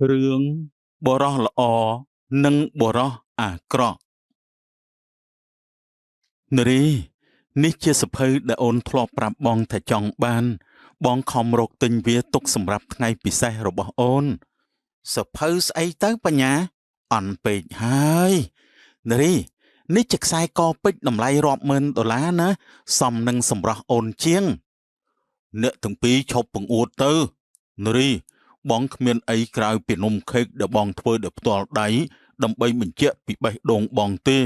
រឿងបុរសល្អនិងបុរសអាក្រក់នារីនេះជាសភៅដែលអូនធ្លាប់ប្រាប់បងថាចង់បាន បងខំរកទិញវាទុកសម្រាប់ថ្ងៃពិសេសរបស់អូនសភៅស្អីទៅបញ្ញាអន់ពេកហើយនារីនេះជាខ្សែកពេជ្រតម្លៃរាប់ម៉ឺនដុល្លារណាសមនឹងសម្រស់អូនជាងអ្នកទាំងពីរឈប់ពង្អួតទៅនារី បងគ្មានអីក្រៅពីនំខេកដែលបងធ្វើដោយផ្ទាល់ដៃដើម្បីបញ្ជាក់ពីបេះដូងបងទេ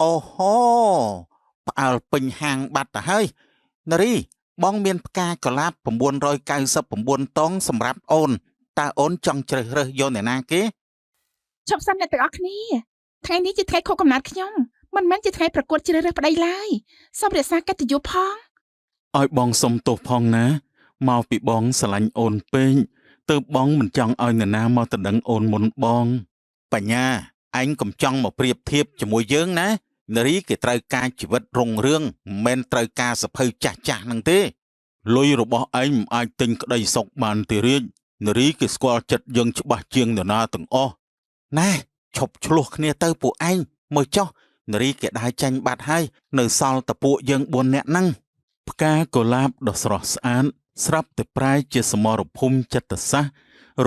អូហូផ្អើលពេញហាងបាត់ទៅហើយនារីបងមានផ្កាកុលាប999តងសម្រាប់អូនតើអូនចង់ជ្រើសរើសយកអ្នកណាគេ ឈប់សិនអ្នកទាំងអស់គ្នាថ្ងៃនេះជាថ្ងៃខួបកំណើតខ្ញុំមិនមែនជាថ្ងៃប្រកួតជ្រើសរើសប្តីឡើយសូមរក្សាកិត្តិយសផង ឲ្យបងសុំទោសផងណាមកពីបងស្រឡាញ់អូនពេកទើបបងមិនចង់ឲ្យនរណាមកតដឹងអូនមុនបងបញ្ញាឯងកុំចង់មកប្រៀបធៀបជាមួយយើងណានារីគេត្រូវការជីវិតរុងរឿងមិនមែនត្រូវការសភៅចាស់ចាស់ហ្នឹងទេលុយរបស់ឯងមិនអាចទិញក្តីសុខបានទេរាជនារីគេស្គាល់ចិត្តយើងច្បាស់ជាងនរណាទាំងអស់ណែឈប់ឆ្លោះគ្នាទៅពួកឯងមើលចុះនារីគេដើរចាញ់បាត់ហើយនៅសល់តែពួកយើង4នាក់ហ្នឹង ផ្កាកុលាបដ៏ស្រស់ស្អាតស្រាប់តែប្រែជាសមរភូមិចិត្តសាស្ត្រ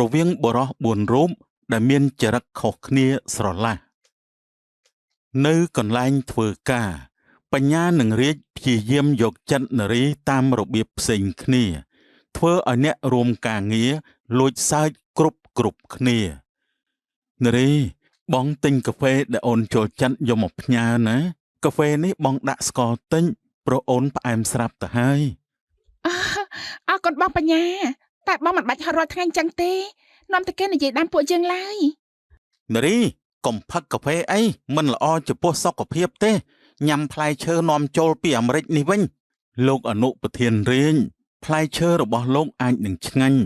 រវាងបុរស4រូបដែលមានចរិតខុសគ្នាស្រឡះនៅកន្លែងធ្វើការបញ្ញានឹងរាជព្យាយាមយកចិត្តនារីតាមរបៀបផ្សេងគ្នា ធ្វើឲ្យអ្នករួមការងារលួចសើចគ្រប់គ្រប់គ្នានារីបងទិញកាហ្វេដែលអូនចូលចិត្តយកមកផ្ញើណាកាហ្វេនេះបងដាក់ស្ករតិច ព្រោះអូនផ្អែមស្រាប់ទៅហើយ អើអរគុណបងបញ្ញាតែបងមិនបាច់ហត់រាល់ថ្ងៃអញ្ចឹងទេនាំតែគេនិយាយដើមពួកយើងឡើយ នារីកុំផឹកកាហ្វេអីមិនល្អចំពោះសុខភាពទេញ៉ាំផ្លែឈើនាំចូលពីអាមេរិកនេះវិញលោកអនុប្រធានរាជផ្លែឈើរបស់លោកអាចនឹងឆ្ងាញ់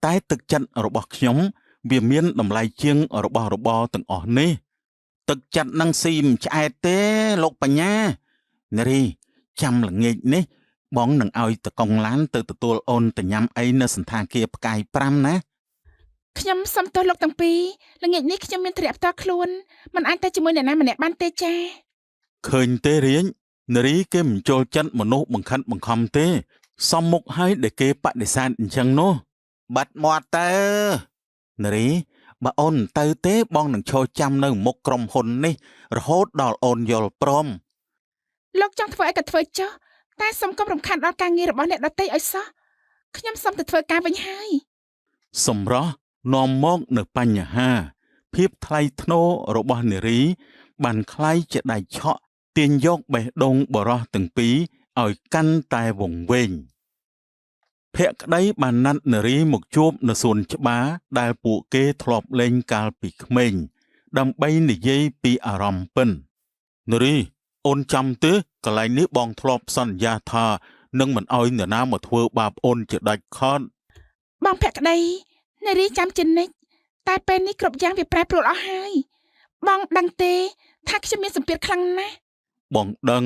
តែទឹកចិត្តរបស់ខ្ញុំវាមានតម្លៃជាងរបស់របរទាំងអស់នេះទឹកចិត្តនឹងស៊ីមិនឆ្អែតទេលោកបញ្ញានារីចាំល្ងាចនេះបងនឹងឲ្យតកងឡានទៅទទួលអូនទៅញ៉ាំអីនៅសន្តាគារផ្កាយ5ណា ខ្ញុំសុំទោសលោកទាំងពីរល្ងាចនេះខ្ញុំមានធរៈផ្ទាល់ខ្លួនមិនអាចទៅជាមួយអ្នកណាម្នាក់បានទេចា៎ ឃើញទេរាជនារីគេមិនចូលចិត្តមនុស្សបង្ខិតបង្ខំទេ សំមុខឲ្យដែលគេបដិសេធអញ្ចឹងនោះបាត់មាត់ទៅនារីបើអូនមិនទៅទេបងនឹងឈរចាំនៅមុខក្រុមហ៊ុននេះរហូតដល់អូនយល់ព្រម លោកចង់ធ្វើអីក៏ធ្វើចុះតែសូមកុំរំខានដល់ការងាររបស់អ្នកដទៃឲ្យសោះខ្ញុំសូមទៅធ្វើការវិញហើយ សម្រស់នាំមកនៅបញ្ហា ភាពថ្លៃថ្នូររបស់នារី បានក្លាយជាដៃឆក់ទាញយកបេះដូងបុរសទាំងពីរឲ្យកាន់តែវង្វេងភក្តីបានណាត់នារីមកជួបនៅសួនច្បារដែលពួកគេធ្លាប់លេងកាលពីក្មេងដើម្បីនិយាយពីអារម្មណ៍ពិននារីអូនចាំទេកន្លែងនេះបងធ្លាប់សន្យាថានឹងមិនអោយនរណាមកធ្វើបាបអូនជាដាច់ខាត បងភក្តីនារីចាំជានិច្ចតែពេលនេះគ្រប់យ៉ាងវាប្រែប្រួលអស់ហើយបងដឹងទេថាខ្ញុំមានសម្ពាធខ្លាំងណាស់ បងដឹង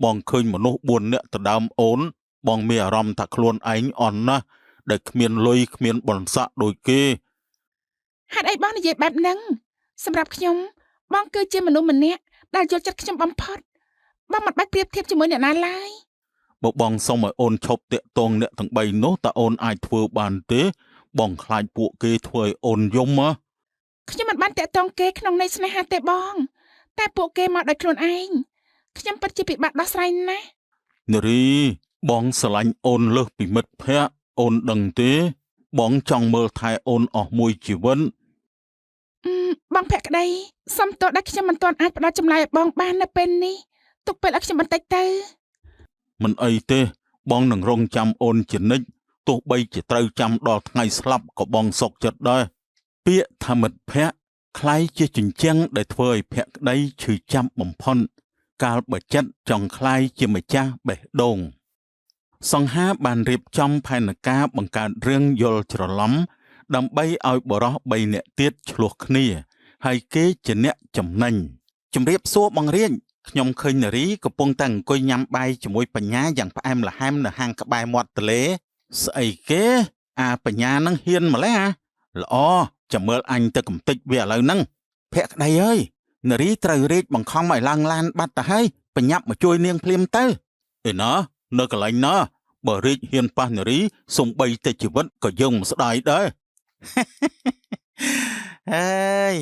បងឃើញមនុស្ស4នាក់ទៅដើមអូន បងមានអារម្មណ៍ថាខ្លួនឯងអន់ណាស់ដែលគ្មានលុយគ្មានបុណ្យស័ក្តិដូចគេ ហេតុអីបងនិយាយបែបហ្នឹងសម្រាប់ខ្ញុំបងគឺជាមនុស្សម្នាក់ដែលយល់ចិត្តខ្ញុំបំផុតបងមិនបាច់ប្រៀបធៀបជាមួយអ្នកណាឡើយ បើបងសុំឲ្យអូនឈប់តាក់ទងអ្នកទាំង3នោះតើអូនអាចធ្វើបានទេ បងខ្លាចពួកគេធ្វើឲ្យអូនយំហ៎ ខ្ញុំមិនបានតាក់ទងគេក្នុងន័យស្នេហាទេបង តែពួកគេមកដោយខ្លួនឯងខ្ញុំពិតជាពិបាកដោះស្រាយណាស់ នារីបងស្រឡាញ់អូនលើសពីមិត្តភក្តិអូនដឹងទេ បងចង់មើលថែអូនអស់មួយជីវិត អឺបងភក្តីសុំទោសដែលខ្ញុំមិនទាន់អាចផ្ដល់ចម្លើយឲ្យបងបាននៅពេលនេះទុកពេលឲ្យខ្ញុំបន្តិចទៅ មិនអីទេ បងនឹងរងចាំអូនជានិច្ចទោះបីជាត្រូវចាំដល់ថ្ងៃស្លាប់ក៏បងសុខចិត្តដែរពាក្យថាមិត្តភក្តិក្លាយជាជញ្ជាំងដែលធ្វើឲ្យភក្តីឈឺចាប់បំផុតកាលបើចិត្តចង់ក្លាយជាម្ចាស់បេះដូងសង្ហាបានរៀបចំផែនការបង្កើតរឿងយល់ច្រឡំដើម្បីឲ្យបុរស3នាក់ទៀតឆ្លោះគ្នា ហើយគេជាអ្នកចំណេញជំរាបសួរបងរៀនខ្ញុំឃើញនារីកំពុងតែអង្គុយញ៉ាំបាយជាមួយបញ្ញាយ៉ាងផ្អែមល្ហែមនៅហាងក្បែរមាត់ទន្លេស្អីគេអាបញ្ញានឹងហ៊ានម្ល៉េះហ៎ល្អ ចាំមើលអញទៅកំតិចវាឥឡូវហ្នឹងភក្តីអើយនារីត្រូវរាជបង្ខំឲ្យឡើងឡានបាត់ទៅហើយបញ្ញាប់មកជួយនាងភ្លាមទៅឯណានៅកន្លែងណាបើរាជហ៊ានប៉ះនារីសំបីតែជីវិតក៏យើងមិនស្ដាយដែរ អើយ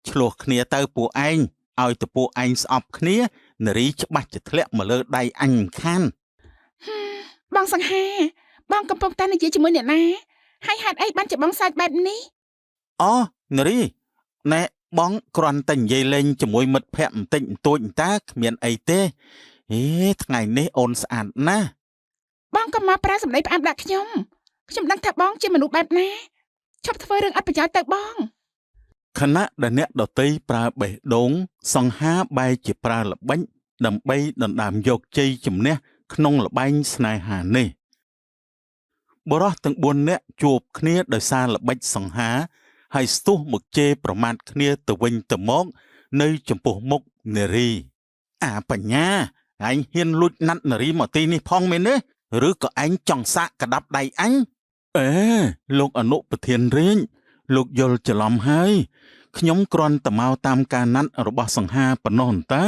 ឆ្លោះគ្នាទៅពួកឯងឲ្យទៅពួកឯងស្អប់គ្នានារីច្បាស់ជាធ្លាក់មកលើដៃអញមិនខាន បងសង្ហាបងកំពុងតែនិយាយជាមួយអ្នកណាហើយហេតុអីបានជាបងសើចបែបនេះ អូនារីណែបងគ្រាន់តែនិយាយលេងជាមួយមិត្តភក្តិបន្តិចបន្តួចតើគ្មានអីទេហេថ្ងៃនេះអូនស្អាតណាស់ បងកុំមកប្រើសម្ដីផ្អែមដាក់ខ្ញុំខ្ញុំដឹងថាបងជាមនុស្សបែបណាឈប់ធ្វើរឿងអត់ប្រយោជន៍ទៅបង ខណៈដែលអ្នកដតីប្រើបេះដូង សង្ហាបែរជាប្រើល្បិចដើម្បីដណ្ដើមយកជ័យជំនះក្នុងល្បែងស្នេហានេះបុរសទាំង4នាក់ជួបគ្នាដោយសារល្បិចសង្ហាហើយស្ទុះមកជេរប្រមាថគ្នាទៅវិញទៅមកនៅចំពោះមុខនារី អាបញ្ញាឯងហ៊ានលួចណាត់នារីមកទីនេះផងមែនទេឬក៏ឯងចង់សាកក្តាប់ដៃអញអេលោកអនុប្រធានរាជលោកយល់ច្រឡំហើយខ្ញុំគ្រាន់តែមកតាមការណាត់របស់សង្ហាប៉ុណ្ណោះអន្តា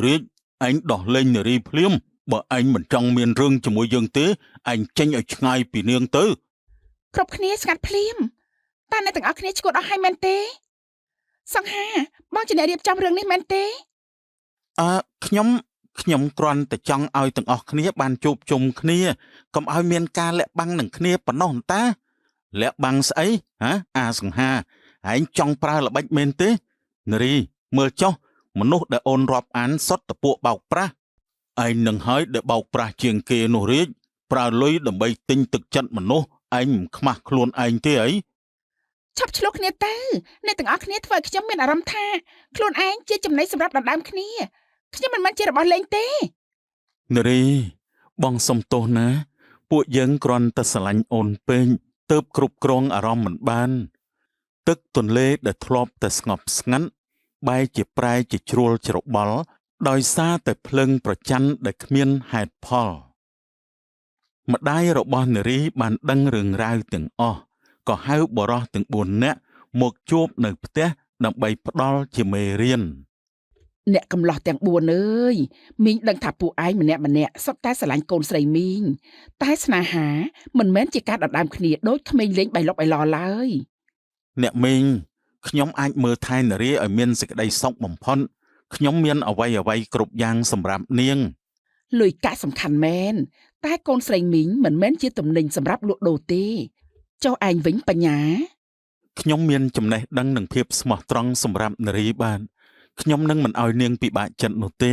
រាជឯងដោះលែងនារីភ្លាមបើឯងមិនចង់មានរឿងជាមួយយើងទេឯងចេញឲ្យឆ្ងាយពីនាងទៅ គ្រប់គ្នាស្ងាត់ភ្លាមតើអ្នកទាំងអស់គ្នាឈួតអស់ហើយមែនទេសង្ហាបងជាអ្នករៀបចំរឿងនេះមែនទេ អឺខ្ញុំខ្ញុំគ្រាន់តែចង់ឲ្យទាំងអស់គ្នាបានជួបជុំគ្នាកុំឲ្យមានការលាក់បាំងនឹងគ្នាប៉ុណ្ណោះអន្តាលាក់បាំងស្អីហ៎អាសង្ហាឯងចង់ប្រើល្បិចមែនទេនារីមើលចុះមនុស្សដែលអូនរាប់អានសុទ្ធតែពួកបោកប្រាស់ឯងនឹងហើយដែលបោកប្រាស់ជាងគេនោះរាជប្រើលុយដើម្បីទិញទឹកចិត្តមនុស្សឯងមិនខ្មាស់ខ្លួនឯងទេអី ឈប់ឆ្លោះគ្នាទៅអ្នកទាំងអស់គ្នាធ្វើឲ្យខ្ញុំមានអារម្មណ៍ថាខ្លួនឯងជាចំណីសម្រាប់ដណ្ដើមគ្នាខ្ញុំមិនមែនជារបស់លេងទេ នារីបងសុំទោសណា ពួកយើងគ្រាន់តែស្រឡាញ់អូនពេកទើបគ្រប់គ្រងអារម្មណ៍មិនបាន ទឹកទន្លេដែលធ្លាប់តែស្ងប់ស្ងាត់បែរជាប្រែជាជ្រួលច្របល់ដោយសារតែភ្លើងប្រច័ណ្ឌដែលគ្មានហេតុផលម្ដាយរបស់នារីបានដឹងរឿងរ៉ាវទាំងអស់ក៏ហៅបុរសទាំង4នាក់មកជួបនៅផ្ទះដើម្បីផ្ដល់ជាមេរៀន អ្នកកំឡោះទាំង4អើយមីងដឹងថាពួកឯងម្នាក់ម្នាក់សុទ្ធតែស្រឡាញ់កូនស្រីមីងតែស្នេហាមិនមែនជាការដណ្ដើមគ្នាដូចក្មេងលេងបៃលុកបៃឡឡើយ អ្នកមីងខ្ញុំអាចមើលថែនារីឲ្យមានសេចក្តីសុខបំផុតខ្ញុំមានអ្វីអ្វីគ្រប់យ៉ាងសម្រាប់នាង លុយកាក់សំខាន់មែនតែកូនស្រីមីងមិនមែនជាទំនិញសម្រាប់លក់ដូរទេចុះឯងវិញបញ្ញា ខ្ញុំមានចំណេះដឹងនិងភាពស្មោះត្រង់សម្រាប់នារីបានខ្ញុំនឹងមិនឲ្យនាងពិបាកចិត្តនោះទេ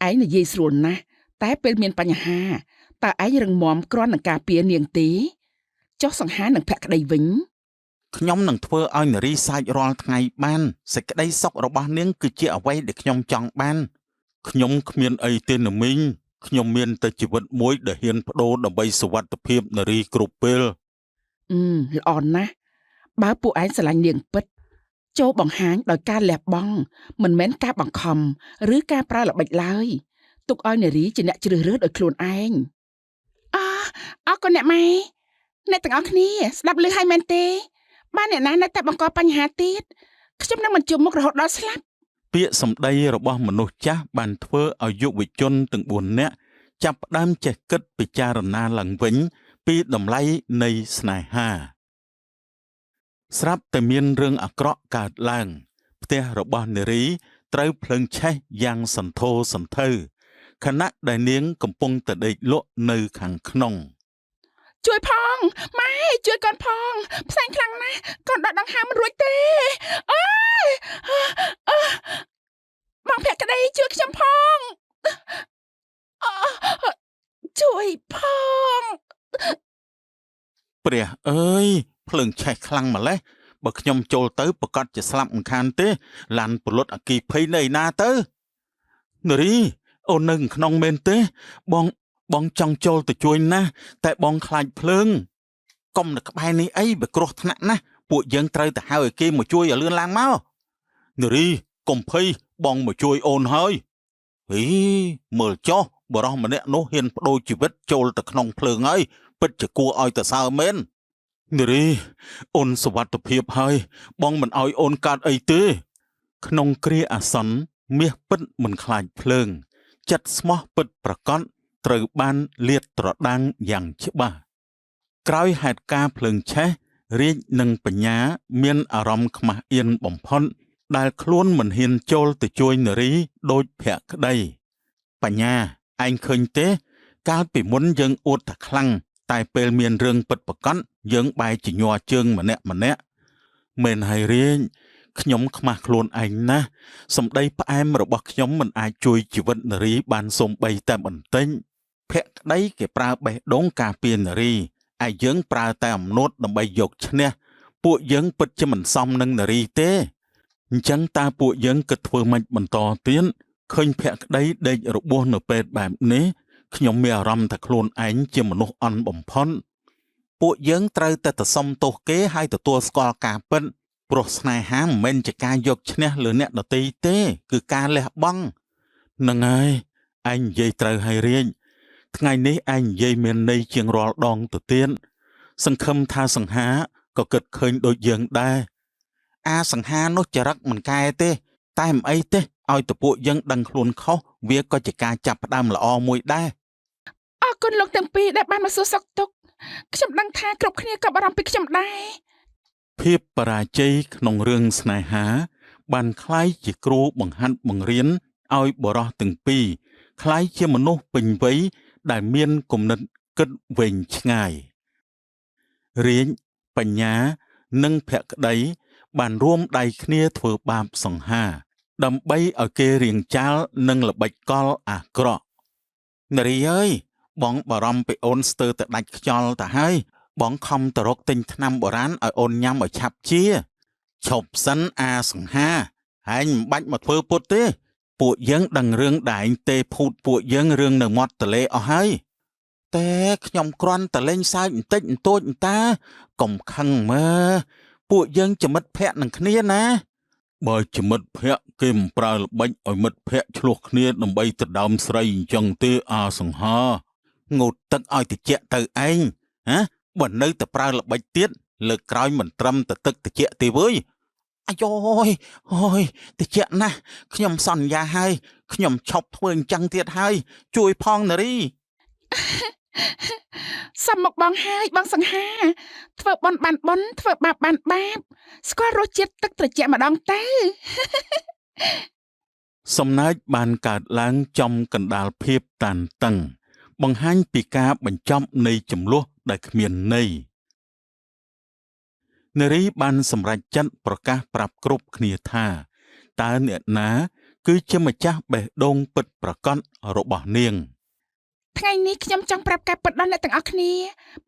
ឯងនិយាយស្រួលណាស់តែពេលមានបញ្ហាតើឯងរឹងមាំគ្រាន់នឹងការពារនាងទេចុះសង្ហានឹងភក្តីវិញ ខ្ញុំនឹងធ្វើឲ្យនារីសាចរាល់ថ្ងៃបានសេចក្តីសុខរបស់នាងគឺជាអ្វីដែលខ្ញុំចង់បានខ្ញុំគ្មានអីទេណាមីងខ្ញុំមានតែជីវិតមួយដែលហ៊ានប្ដូរដើម្បីសុវត្ថិភាពនារីគ្រប់ពេល អឺល្អណាស់បើពួកឯងស្រឡាញ់នាងពិតចូលបង្ហាញដោយការលះបង់មិនមែនការបង្ខំឬការប្រើល្បិចឡើយទុកឲ្យនារីជាអ្នកជ្រើសរើសដោយខ្លួនឯងអអរគុណអ្នកម៉ែអ្នកទាំងអស់គ្នាស្ដាប់ឮហើយមែនទេបើអ្នកណានៅតែបង្កបញ្ហាទៀតខ្ញុំនឹងមិនជួបមុខរហូតដល់ស្លាប់ ពាក្យសម្ដីរបស់មនុស្សចាស់បានធ្វើឲ្យយុវជនទាំង4នាក់ចាប់ផ្ដើមចេះគិតពិចារណាឡើងវិញពីតម្លៃនៃស្នេហាស្រាប់តែមានរឿងអាក្រក់កើតឡើងផ្ទះរបស់នារីត្រូវភ្លើងឆេះយ៉ាងសន្ធោសន្ធៅខណៈដែលនាងកំពុងតែដេកលក់នៅខាងក្នុង ជួយផងម៉ែជួយកូនផងផ្សែងខ្លាំងណាស់កូនដកដង្ហើមមិនរួចទេអើយអើបងភក្តីជួយខ្ញុំផងអជួយផង ព្រះអើយភ្លើងឆេះខ្លាំងម្ល៉េះបើខ្ញុំចូលទៅប្រកាសជាស្លាប់មិនខានទេឡានពលុតអគីភ័យនៅឯណាទៅនារីអូននៅក្នុងមែនទេ បងបងចង់ចូលទៅជួយណាស់តែបងខ្លាចភ្លើងកុំនៅក្បែរនេះអីបើគ្រោះថ្នាក់ណាស់ពួកយើងត្រូវទៅហៅឲ្យគេមកជួយឲ្យលឿនឡើងមកនារីកុំភ័យបងមកជួយអូនហើយហីមើលចុះបរោះម្នាក់នោះហ៊ានបដូរជីវិតចូលទៅក្នុងភ្លើងហើយពិតជាគួរឲ្យទៅសើមែន នារីអូនសុវត្ថិភាពហើយ បងមិនឲ្យអូនកើតអីទេ ក្នុងគ្រាអាសន្នមាសពិតមិនខ្លាចភ្លើង ចិត្តស្មោះពិតប្រកបត្រូវបានលាតត្រដាងយ៉ាងច្បាស់ក្រោយហេតុការណ៍ភ្លើងឆេះរាជនិងបញ្ញាមានអារម្មណ៍ខ្មាស់អៀនបំផុតដែលខ្លួនមិនហ៊ានចូលទៅជួយនារីដូចភក្តីបញ្ញាឯងឃើញទេ កាលពីមុនយើងអួតថាខ្លាំងតែពេលមានរឿងពិតប្រាកដយើងបែរជាញ័រជើងម្នាក់ម្នាក់មែនហើយរាជខ្ញុំខ្មាស់ខ្លួនឯងណាស់សម្ដីផ្អែមរបស់ខ្ញុំមិនអាចជួយជីវិតនារីបានសូម្បីតែបន្តិចភក្តីគេប្រើបេះដូងការពារនារីឯយើងប្រើតែអំនួតដើម្បីយកឈ្នះពួកយើងពិតជាមិនសមនឹងនារីទេអញ្ចឹងតើពួកយើងគិតធ្វើម៉េចបន្តទៀតឃើញភក្តីដេករបួសនៅពេទ្យបែបនេះខ្ញុំមានអារម្មណ៍ថាខ្លួនឯងជាមនុស្សអន់បំផុតពួកយើងត្រូវតែទៅសុំទោសគេហើយទទួលស្គាល់ការពិតព្រោះស្នេហាមិនមែនជាការយកឈ្នះលើអ្នកដទៃទេ គឺការលះបង់ហ្នឹងហើយឯងនិយាយត្រូវហើយរាជថ្ងៃនេះឯងនិយាយមានន័យជាងរាល់ដងទៅទៀតសង្ឃឹមថាសង្ហាក៏គិតឃើញដូចយើងដែរអាសង្ហានោះចរិតមិនកែទេ តែមិនអីទេឲ្យទៅពួកយើងដឹងខ្លួនខុសវាក៏ជាការចាប់ផ្ដើមល្អមួយដែរ អរគុណលោកទាំងពីរដែលបានមកសួរសុខទុក្ខខ្ញុំដឹងថាគ្រប់គ្នាក៏បារម្ភពីខ្ញុំដែរ ភាពបរាជ័យក្នុងរឿងស្នេហា បានក្លាយជាគ្រូបង្ហាត់បង្រៀនឲ្យបុរសទាំងពីរក្លាយជាមនុស្សពេញវ័យដែលមានគំនិតគិតវែងឆ្ងាយរាជបញ្ញានិងភក្តីបានរួមដៃគ្នាធ្វើបាបសង្ហា ដើម្បីឲ្យគេរៀងចាលនិងល្បិចកលអាក្រក់នារីអើយបងបារម្ភពីអូនស្ទើរតែដាច់ខ្យល់ទៅហើយ បងខំទៅរកទិញថ្នាំបុរាណឲ្យអូនញ៉ាំឲ្យឆាប់ជាឈប់សិនអាសង្ហាហែងមិនបាច់មកធ្វើពុតទេ ពួកយើងដឹងរឿងដែលឯងទេភូតពួកយើងរឿងនៅមាត់ទន្លេអស់ហើយតែខ្ញុំគ្រាន់តែលេងសើចបន្តិចបន្តួចអន្តាកុំខឹងមើពួកយើងជាមិត្តភក្តិនឹងគ្នាណាបើជាមិត្តភក្តិគេមិនប្រើល្បិចឲ្យមិត្តភក្តិឆ្លោះគ្នាដើម្បីដណ្ដើមស្រីអញ្ចឹងទេអាសង្ហាងូតទឹកឲ្យតិចទៅឯងហ៎ បើនៅតែប្រើល្បិចទៀតលើកក្រោយមិនត្រឹមតែទឹកតិចទេវើយអាយយអូយតិចណាស់ខ្ញុំសន្យាហើយខ្ញុំឈប់ធ្វើអញ្ចឹងទៀតហើយ ជួយផងនារី សំមកបងហើយបងសង្ហាធ្វើបន់បានបន់ធ្វើបាបបានបាបស្គាល់រសជាតិទឹកត្រជាក់ម្ដងទៅ សំណើចបានកើតឡើងចំកណ្ដាលភាពតានតឹង បង្ហាញពីការបញ្ចប់នៃចំនួនដែលគ្មានន័យនារីបានសម្រេចចិត្តប្រកាសប្រាប់គ្រប់គ្នាថាតើអ្នកណា គឺជាម្ចាស់បេះដូងពិតប្រាកដរបស់នាង ថ្ងៃនេះខ្ញុំចង់ប្រាប់ការពិតដល់អ្នកទាំងអស់គ្នា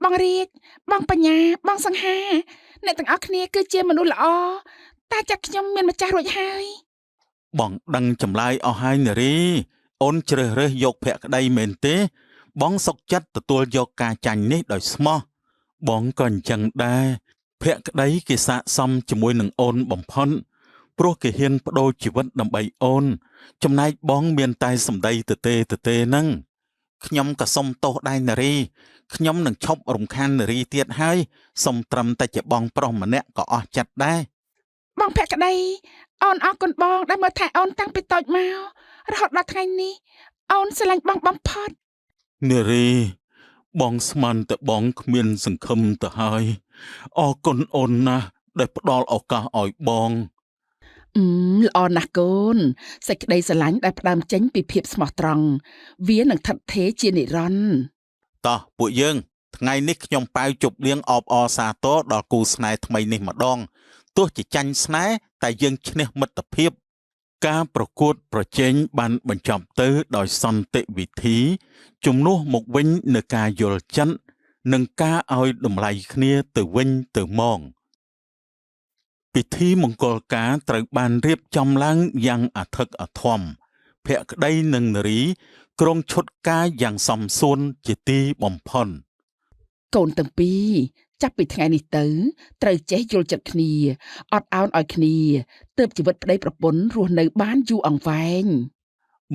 បងរាជបងបញ្ញាបងសង្ហាអ្នកទាំងអស់គ្នាគឺជាមនុស្សល្អតែចាត់ខ្ញុំមានម្ចាស់រួចហើយ បងដឹងចម្លើយអស់ហើយនារីអូនជ្រើសរើសយកភក្តីមែនទេ បងសុកចិត្តទទួលយកការចាញ់នេះដោយស្មោះបងក៏អញ្ចឹងដែរភក្តីគេស័ក្តិសមជាមួយនឹងអូនបំផុតព្រោះគេហ៊ានបដូរជីវិតដើម្បីអូន ចំណែកបងមានតែសម្ដីទទេទទេហ្នឹងខ្ញុំក៏សុំទោសដែរនារីខ្ញុំនឹងឈប់រំខាននារីទៀតហើយសុំត្រឹមតែជាបងប្រុសម្នាក់ក៏អស់ចិត្តដែរ បងភក្តីអូនអរគុណបងដែលមើលថែអូនតាំងពីតូចមករហូតដល់ថ្ងៃនេះអូនស្រឡាញ់បងបំផុត នារីបងស្មានតែបងគ្មានសង្ឃឹមទៅហើយអរគុណអូនណាស់ដែលផ្ដល់ឱកាសឲ្យបង អឺល្អណាស់កូនសេចក្តីស្រឡាញ់ដែលផ្ដើមចេញពីភាពស្មោះត្រង់វានឹងថិតថេរជានិរន្តរ៍ តោះពួកយើង ថ្ងៃនេះខ្ញុំប៉ាវជប់លៀងអបអរសាទរដល់គូស្នេហ៍ថ្មីនេះម្ដងទោះជាចាញ់ស្នេហ៍តែយើងឈ្នះមិត្តភាព ការប្រកួតប្រជែងបានបញ្ចប់ទៅដោយសន្តិវិធី ជំនួសមកវិញនូវការយល់ចិត្តនិងការឲ្យតម្លៃគ្នាទៅវិញទៅមក ពិធីមង្គលការត្រូវបានរៀបចំឡើងយ៉ាងអធិកអធមភក្តីនិងនារីក្រុងឈុតការយ៉ាងសមសួនជាទីបំផុត កូនទាំងពីរចាប់ពីថ្ងៃនេះទៅត្រូវចេះយល់ចិត្តគ្នាអត់ឱនឲ្យគ្នាទើបជីវិតប្តីប្រពន្ធរស់នៅបានយូរអង្វែង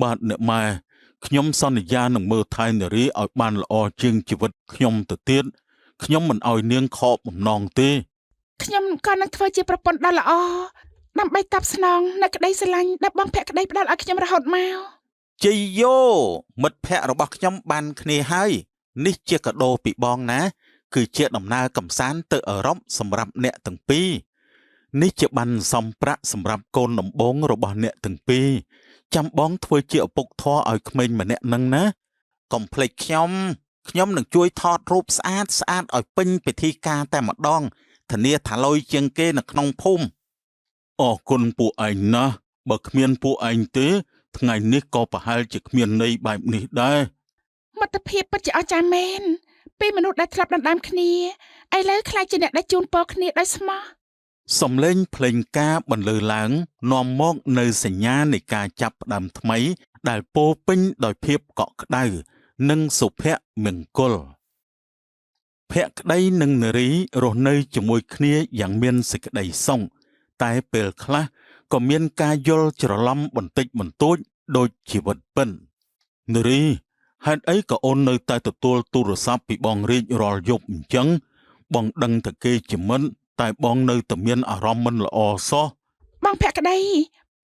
បាទអ្នកម៉ែខ្ញុំសន្យានឹងមើលថែនារីឲ្យបានល្អជាងជីវិតខ្ញុំទៅទៀត ខ្ញុំមិនឲ្យនាងខកបំណងទេ ខ្ញុំក៏នឹងធ្វើជាប្រពន្ធដ៏ល្អដើម្បីតបស្នងនៅក្តីស្រឡាញ់ដែលបងភក្តីផ្ដល់ឲ្យខ្ញុំរហូតមក ជ័យយោមិត្តភ័ក្តិរបស់ខ្ញុំបានគ្នាហើយនេះជាកាដូពីបងណា គឺជាដំណើរកំសាន្តទៅអឺរ៉ុបសម្រាប់អ្នកទាំងពីរនេះជាបានសំប្រាក់សម្រាប់កូនដំបងរបស់អ្នកទាំងពីរចាំបងធ្វើជាឪពុកធម៌ឲ្យក្មេងម្នាក់នឹងណាកុំភ្លេចខ្ញុំខ្ញុំនឹងជួយថតរូបស្អាតស្អាតឲ្យពេញពិធីការតែម្ដងធានាថាលុយជាងគេនៅក្នុងភូមិអរគុណពួកឯងណាស់បើគ្មានពួកឯងទេ ថ្ងៃនេះក៏ប្រហែលជាគ្មានន័យបែបនេះដែរ មិត្តភាពពិតជាអស្ចារ្យមែនពីមនុស្សដែលធ្លាប់ដណ្ដើមគ្នាឥឡូវក្លាយជាអ្នកដែលជូនពរគ្នាដោយស្មោះ សំឡេងភ្លេងការបន្លឺឡើងនាំមកនៅសញ្ញានៃការចាប់ផ្ដើមថ្មី ដែលពោរពេញដោយភាពកក់ក្ដៅនិងសុភមង្គលភក្តីនិងនារីរស់នៅជាមួយគ្នាយ៉ាងមានសេចក្តីសុខតែពេលខ្លះក៏មានការយល់ច្រឡំបន្តិចបន្តួចដូចជីវិតពិននារីហេតុអីក៏អូននៅតែទទួលទូរស័ព្ទពីបងរាជរាល់យប់អញ្ចឹងបងដឹងតែគេជាមិត្តតែបងនៅតែមានអារម្មណ៍មិនល្អសោះ បងភក្តី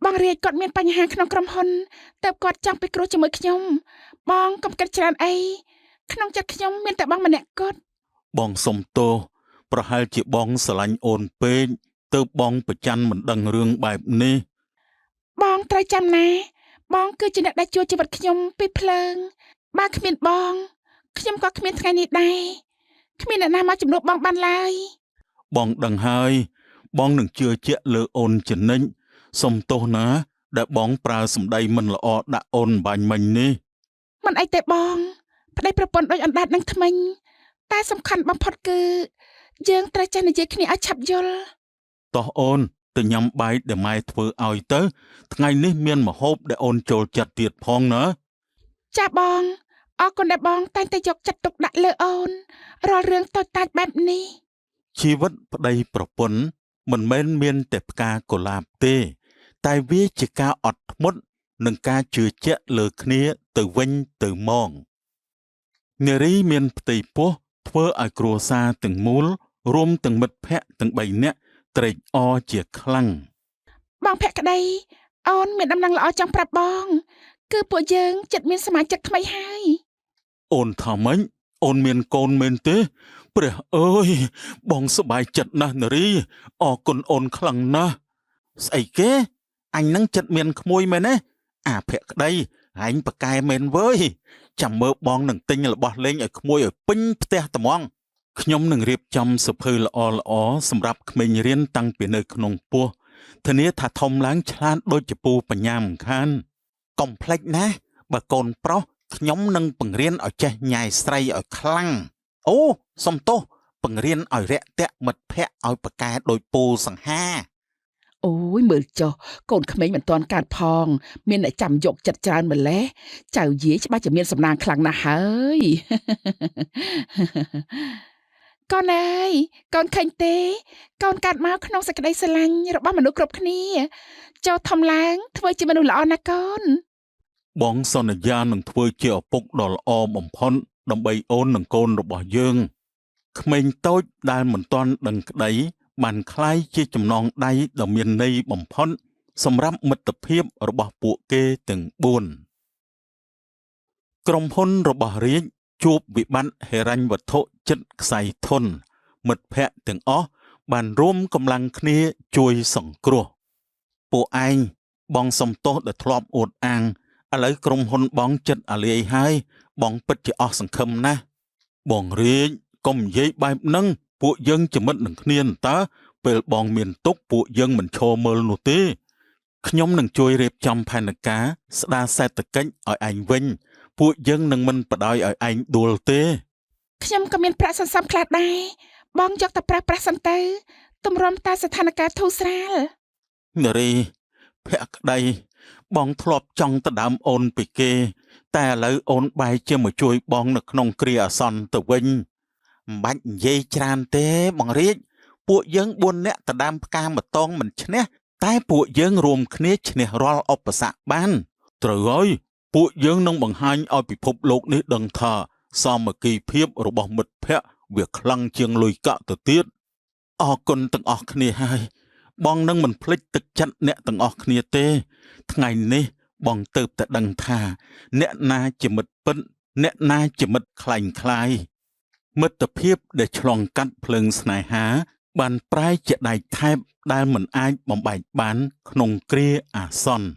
បងរាជគាត់មានបញ្ហាក្នុងក្រុមហ៊ុនតែគាត់ចង់ពិគ្រោះជាមួយខ្ញុំបងកុំគិតច្រើនអីក្នុងចិត្តខ្ញុំមានតែបងម្នាក់គត់ បងសុំទោសប្រហែលជាបងស្រឡាញ់អូនពេកទើបបងប្រច័នមិនដឹងរឿងបែបនេះ បងត្រូវចាំណា បងគឺជាអ្នកដែលជួយជីវិតខ្ញុំពីភ្លើងបើគ្មានបងខ្ញុំក៏គ្មានថ្ងៃនេះដែរគ្មានអ្នកណាមកជំនួសបងបានឡើយ បងដឹងហើយបងនឹងជឿជាក់លើអូនជានិច្ចសុំទោសណា ដែលបងប្រើសម្ដីមិនល្អដាក់អូនបាញ់មិញនេះ មិនអីទេបងប្តីប្រពន្ធដូចអណ្ដាតនឹងថ្មិញតែសំខាន់បំផុតគឺយើងត្រូវចេះនិយាយគ្នាឲ្យឆាប់យល់ តោះអូនទៅញ៉ាំបាយដែលម៉ែធ្វើឲ្យទៅ ថ្ងៃនេះមានម្ហូបដែលអូនចូលចិត្តទៀតផងណា ចាបងអរគុណដែលបងតែងតែយកចិត្តទុកដាក់លើអូនរាល់រឿងតូចតាចបែបនេះ ជីវិតប្តីប្រពន្ធមិនមែនមានតែផ្កាកុលាបទេ តែវាជាការអត់ធ្មត់និងការជឿជាក់លើគ្នាទៅវិញទៅមកនារីមានផ្ទៃពោះធ្វើឲ្យគ្រួសារទាំងមូលរួមទាំងមិត្តភ័ក្តិទាំងបីនាក់ត្រេកអរជាខ្លាំង បងភក្តីអូនមានដំណឹងល្អចង់ប្រាប់បង គឺពួកយើងចិត្តមានសមាជិកថ្មីហើយ អូនថាម៉េចអូនមានកូនមែនទេ ព្រះអើយបងសប្បាយចិត្តណាស់នារីអរគុណអូនខ្លាំងណាស់ស្អីគេអញនឹងចិត្តមានក្មួយមែនទេអាភក្តីឯងប្រកែមែនវើយចាំមើលបងនឹងទិញរបស់លេងឲ្យក្មួយឲ្យពេញផ្ទះត្មងខ្ញុំនឹងរៀបចំសភៅល្អល្អៗសម្រាប់ក្មេងរៀនតាំងពីនៅក្នុងពោះធានាថាធំឡើងឆ្លាតដូចជាពូបញ្ញាមិនខានកុំភ្លេចណាបើកូនប្រុសខ្ញុំនឹងបង្រៀនឲ្យចេះញ៉ែស្រីឲ្យខ្លាំងអូសុំទោសបង្រៀនឲ្យរាក់ទាក់មិត្តភ័ក្តិឲ្យប្រកែដូចពូសង្ហា អូយមើលចុះកូនក្មេងមិនទាន់កើតផង មានអ្នកចាំយកចិត្តច្រើនម្លេះចៅយាយច្បាស់ជាមានសំណាងខ្លាំងណាស់ហើយ កូនអើយកូនឃើញទេ កូនកើតមកក្នុងសេចក្តីស្រឡាញ់របស់មនុស្សគ្រប់គ្នាចូលធំឡើងធ្វើជាមនុស្សល្អណាស់កូន បងសន្យានឹងធ្វើជាឪពុកដ៏ល្អបំផុតដើម្បីអូននិងកូនរបស់យើងក្មេងតូចដែលមិនទាន់ដឹងក្តីបានក្លាយជាចំណងដៃដ៏មានន័យបំផុតសម្រាប់មិត្តភាពរបស់ពួកគេទាំង4ក្រុមហ៊ុនរបស់រាជជួបវិបត្តិហិរញ្ញវត្ថុចិត្តខ្សែធន មិត្តភ័ក្តិទាំងអស់បានរួមកម្លាំងគ្នាជួយសង្គ្រោះពួកឯងបងសុំទោសដែលធ្លាប់អួតអាង ឥឡូវក្រុមហ៊ុនបងចិត្តអាលាយហើយបងពិតជាអស់សង្ឃឹមណាស់បងរាជកុំនិយាយបែបហ្នឹងពួកយើងជាមិត្តនឹងគ្នានតើពេលបងមានទុក្ខពួកយើងមិនឈរមើលនោះទេខ្ញុំនឹងជួយរៀបចំផែនការស្ដារសេដ្ឋកិច្ចឲ្យឯងវិញ ពួកយើងនឹងមិនបដ ாய் ឲ្យឯងដួលទេ ខ្ញុំក៏មានប្រាក់សន្សំខ្លះដែរបងយកតែប្រាស់ប្រាស់សិនទៅទម្រាំតែស្ថានភាពធូរស្រាល នារីភក្តីបងធ្លាប់ចង់ដណ្ដើមអូនពីគេ តែឥឡូវអូនបែរជាមកជួយបងនៅក្នុងគ្រាអាសន្នទៅវិញមិនបាច់និយាយច្រើនទេបងរាជពួកយើង4នាក់ដណ្ដើមផ្កាម្តងមិនឈ្នះតែពួកយើងរួមគ្នាឈ្នះរាល់ឧបសគ្គបានត្រូវហើយពួកយើងនឹងបង្ហាញឲ្យពិភពលោកនេះដឹងថាសាមគ្គីភាពរបស់មិត្តភក្តិ វាខ្លាំងជាងលុយកាក់ទៅទៀតអរគុណទាំងអស់គ្នាហើយបងនឹងមិនភ្លេចទឹកចិត្តអ្នកទាំងអស់គ្នាទេ ថ្ងៃនេះបងទៅតែដឹងថា អ្នកណាជាមិត្តពិតអ្នកណាជាមិត្តក្លែងក្លាយមិត្តភាពដែលឆ្លងកាត់ភ្លើងស្នេហា បានប្រែជាដែកថែបដែលមិនអាចបំបែកបាន ក្នុងគ្រាអាសន្ន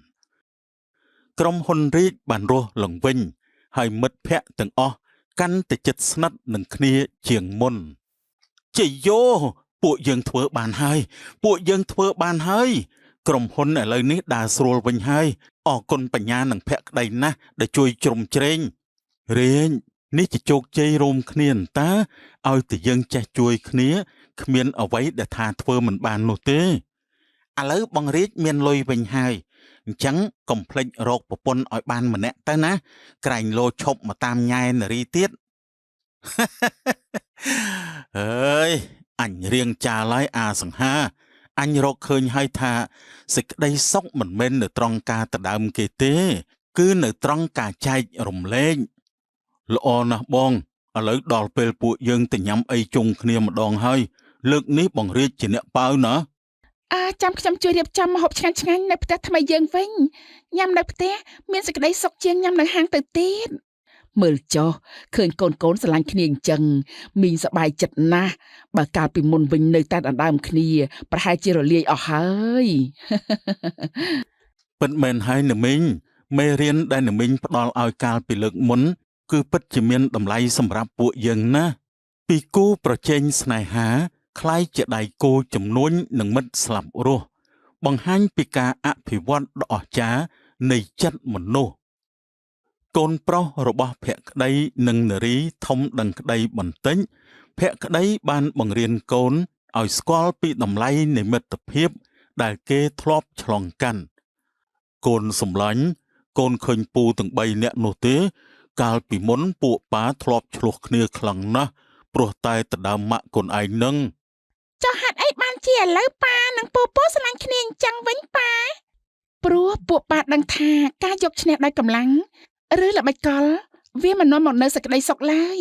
ក្រុមហ៊ុនរាជបានរស់ឡើងវិញ ហើយមិត្តភ័ក្តិទាំងអស់កាន់តែជិតស្និទ្ធនឹងគ្នាជាងមុនជយោពួកយើងធ្វើបានហើយ ពួកយើងធ្វើបានហើយ ក្រុមហ៊ុនឥឡូវនេះដើរស្រួលវិញហើយអរគុណបញ្ញានិងភក្តីណាស់ដែលជួយជ្រោមជ្រែងរាជនេះជាជោគជ័យរួមគ្នាតើឲ្យតែយើងចេះជួយគ្នាគ្មានអ្វីដែលថាធ្វើមិនបាននោះទេឥឡូវបងរាជមានលុយវិញហើយអញ្ចឹងកុំភ្លេចរកប្រពន្ធឲ្យបានម្នាក់ទៅណាក្រែងលោឈប់មកតាមញ៉ែនារីទៀត អើយអញរៀងចាលហើយអាសង្ហាអញរកឃើញហើយថាសេចក្តីសុខមិនមែននៅត្រង់ការដដើមគេទេ គឺនៅត្រង់ការចែករំលែកល្អណាស់បងឥឡូវដល់ពេលពួកយើងទៅញ៉ាំអីជុំគ្នាម្ដងហើយលើកនេះបងរាជជាអ្នកប៉ាវណា អាចាំខ្ញុំជួយរៀបចំម្ហូបឆ្ងាញ់ៗនៅផ្ទះថ្មីយើងវិញញ៉ាំនៅផ្ទះមានសេចក្តីសុខជាងញ៉ាំនៅហាងទៅទៀតមើលចុះឃើញកូនៗស្រឡាញ់គ្នាអញ្ចឹងមីងសប្បាយចិត្តណាស់បើកាលពីមុនវិញនៅតែដណ្ដើមគ្នាប្រហែលជារលាយអស់ហើយ ពិតមែនហើយណាមីងមេរៀនដែលណាមីងផ្ដល់ឲ្យកាលពីលើកមុន គឺពិតជាមានតម្លៃសម្រាប់ពួកយើងណាស់ពីគូប្រជែងស្នេហាក្លាយជាដៃគូជំនួញនិងមិត្តស្លាប់រស់បង្ហាញពីការអភិវឌ្ឍដ៏អស្ចារ្យនៃចិត្តមនុស្សកូនប្រុសរបស់ភក្តីនិងនារីធំដឹងក្តីបន្តិចភក្តីបានបង្រៀនកូនឲ្យស្គាល់ពីតម្លៃនៃមិត្តភាព ដែលគេធ្លាប់ឆ្លងកាន់កូនសម្លាញ់កូនឃើញពូទាំង3នាក់នោះទេ កាលពីមុនពួកប៉ាធ្លាប់ឆ្លោះគ្នាខ្លាំងណាស់ព្រោះតែដដើមម៉ាក់កូនឯងនឹង ចុះហេតុអីបានជាឥឡូវប៉ានិងពូពូស្រឡាញ់គ្នាអញ្ចឹងវិញប៉ាព្រោះពួកប៉ាដឹងថាការយកឈ្នះដោយកម្លាំងឬល្បិចកល វាមិននាំមកនូវសេចក្តីសុខឡើយ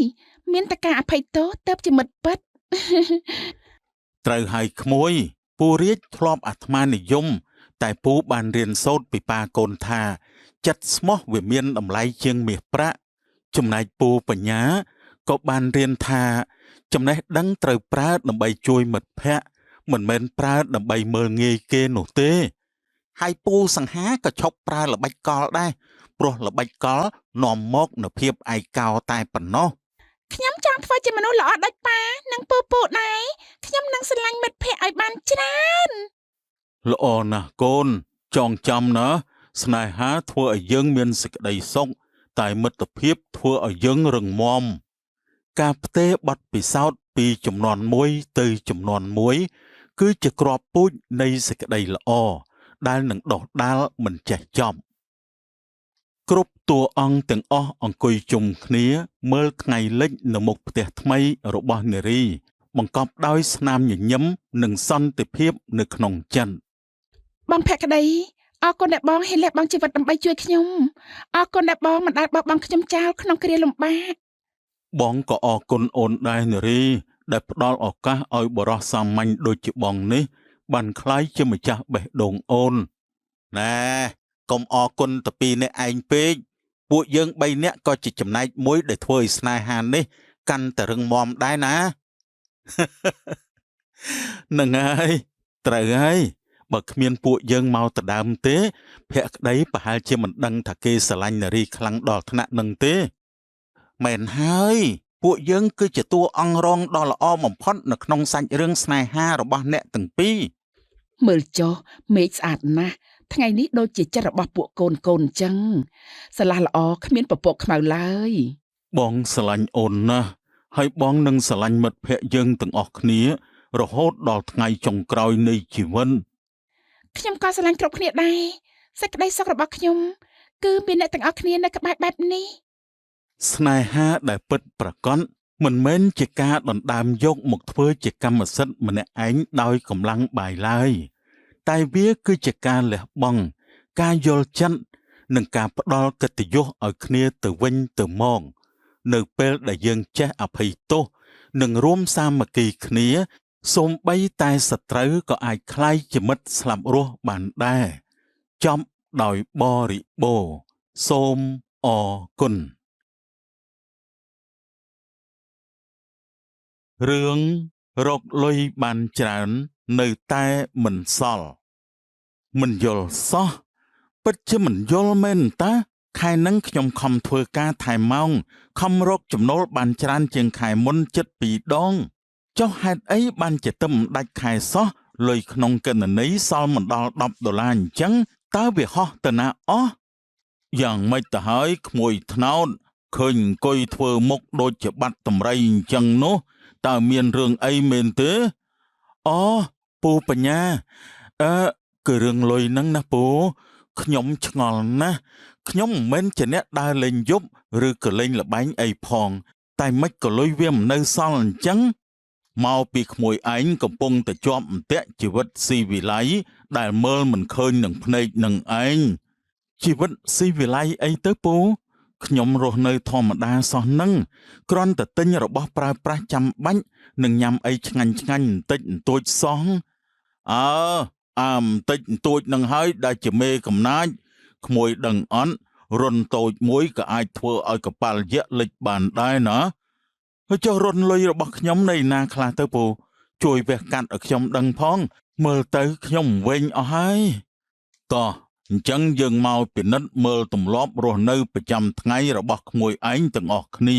មានតែការអភ័យទោសទើបជាមិត្តពិត ត្រូវហើយក្មួយពូរាជធ្លាប់អាត្មានិយម តែពូបានរៀនសូត្រពីប៉ាកូនថា ចិត្តស្មោះវាមានតម្លៃជាងមាសប្រាក់ចំណែកពូបញ្ញាក៏បានរៀនថា ចំណេះដឹងត្រូវប្រើដើម្បីជួយមិត្តភ័ក្តិមិនមែនប្រើដើម្បីមើលងាយគេនោះទេហើយពូសង្ហាក៏ឈប់ប្រើល្បិចកលដែរព្រោះល្បិចកលនាំមកនូវភាពឯកោតែប៉ុណ្ណោះ ខ្ញុំចង់ធ្វើជាមនុស្សល្អដូចប៉ានិងពូពូដែរខ្ញុំនឹងស្រឡាញ់មិត្តភ័ក្តិឲ្យបានច្រើន ល្អណាស់កូនចងចាំណាស្នេហាធ្វើឲ្យយើងមានសេចក្តីសុខតែមិត្តភាពធ្វើឲ្យយើងរឹងមាំការផ្ទេរបទពិសោធន៍ពីចំនួនមួយទៅចំនួនមួយ គឺជាគ្រាប់ពូជនៃសេចក្តីល្អដែលនឹងដុះដាលមិនចេះចប់គ្រប់តួអង្គទាំងអស់អង្គុយជុំគ្នា មើលថ្ងៃលិចនៅមុខផ្ទះថ្មីរបស់នារី បង្កប់ដោយស្នាមញញឹមនិងសន្តិភាពនៅក្នុងចិត្ត បងភក្តីអរគុណដែលបងហ៊ានលះបង់ជីវិតដើម្បីជួយខ្ញុំអរគុណដែលបងមិនដែលបោះបង់ខ្ញុំចោលក្នុងគ្រាលំបាក បងក៏អរគុណអូនដែរនារី ដែលផ្ដល់ឱកាសឲ្យបុរសសាមញ្ញដូចជាបងនេះ បានក្លាយជាម្ចាស់បេះដូងអូនណែកុំអរគុណតែពីរអ្នកឯងពេកពួកយើងបីនាក់ក៏ជាចំណែកមួយដែលធ្វើឲ្យស្នេហានេះ កាន់តែរឹងមាំដែរណា ហ្នឹងហើយត្រូវហើយបើគ្មានពួកយើងមកដដើមទេ ភក្តីប្រហែលជាមិនដឹងថាគេស្រឡាញ់នារីខ្លាំងដល់ថ្នាក់នឹងទេមែនហើយពួកយើងគឺជាតួអង្គរងដ៏ល្អបំផុតនៅក្នុងសាច់រឿងស្នេហារបស់អ្នកទាំងពីរ មើលចុះមេឃស្អាតណាស់ថ្ងៃនេះដូចជាចិត្តរបស់ពួកកូនកូនអញ្ចឹងស្រឡះល្អគ្មានពពកខ្មៅឡើយ បងស្រឡាញ់អូនណាស់ហើយបងនឹងស្រឡាញ់មិត្តភក្តិយើងទាំងអស់គ្នា រហូតដល់ថ្ងៃចុងក្រោយនៃជីវិត ខ្ញុំក៏ស្រឡាញ់គ្រប់គ្នាដែរសេចក្តីសុខរបស់ខ្ញុំគឺមានអ្នកទាំងអស់គ្នានៅក្បែរបែបនេះ ស្នេហាដែលពិតប្រាកដមិនមែនជាការដណ្ដើមយកមកធ្វើជាកម្មសិទ្ធិម្នាក់ឯងដោយកម្លាំងបាយឡើយតែវាគឺជាការលះបង់ការយល់ចិត្តនិងការផ្ដល់កិត្តិយសឲ្យគ្នាទៅវិញទៅមកនៅពេលដែលយើងចេះអភ័យទោស និងរួមសាមគ្គីគ្នាសូម្បីតែសត្រូវក៏អាចក្លាយជាមិត្តស្លាប់រស់បានដែរចប់ដោយបរិបូរណ៍សូមអរគុណរឿងរកលុយបានច្រើននៅតែមិនសល់មិនយល់សោះពិតជាមិនយល់មែនតាខែហ្នឹងខ្ញុំខំធ្វើការថែមម៉ោងខំរកចំណូលបានច្រើនជាងខែមុនជិត2ដងចុះហេតុអីបានជាទឹមដាច់ខែសោះលុយក្នុងគណនីសល់មិនដល់10ដុល្លារអញ្ចឹងតើវាហោះទៅណាអស់យ៉ាងម៉េចទៅហើយក្មួយថ្នោតឃើញអង្គុយធ្វើមុខដូចជាបាត់តម្រៃអញ្ចឹងនោះតើមានរឿងអីមែនទេអូពូបញ្ញាអឺគឺរឿងលុយហ្នឹងណាពូខ្ញុំឆ្ងល់ណាស់ខ្ញុំមិនមែនជាអ្នកដើរលេងយប់ឬក៏លេងល្បែងអីផងតែមិនក៏លុយវាមិននៅសល់អញ្ចឹងមកពីក្មួយឯងកំពុងតែជាប់អន្ទាក់ជីវិតស៊ីវិល័យដែលមើលមិនឃើញនឹងភ្នែកនឹងឯងជីវិតស៊ីវិល័យអីទៅពូខ្ញុំរស់នៅធម្មតាសោះនឹងគ្រាន់តែទិញរបស់ប្រើប្រាស់ចាំបាច់និងញ៉ាំអីឆ្ងាញ់ឆ្ងាញ់បន្តិចបន្តួចសោះអើអាបន្តិចបន្តួចនឹងហើយដែលជាមេកំណាចក្មួយដឹងអត់រុនតូចមួយក៏អាចធ្វើឲ្យកប៉ាល់យៈលិចបានដែរណាហើយចុះរុនលុយរបស់ខ្ញុំនៅណាខ្លះទៅពូជួយវះកាត់ឲ្យខ្ញុំដឹងផងមើលទៅខ្ញុំវិញអស់ហើយតោះអញ្ចឹងយើងមកពិនិត្យមើលទម្លាប់រស់នៅប្រចាំថ្ងៃរបស់ក្មួយឯងទាំងអស់គ្នា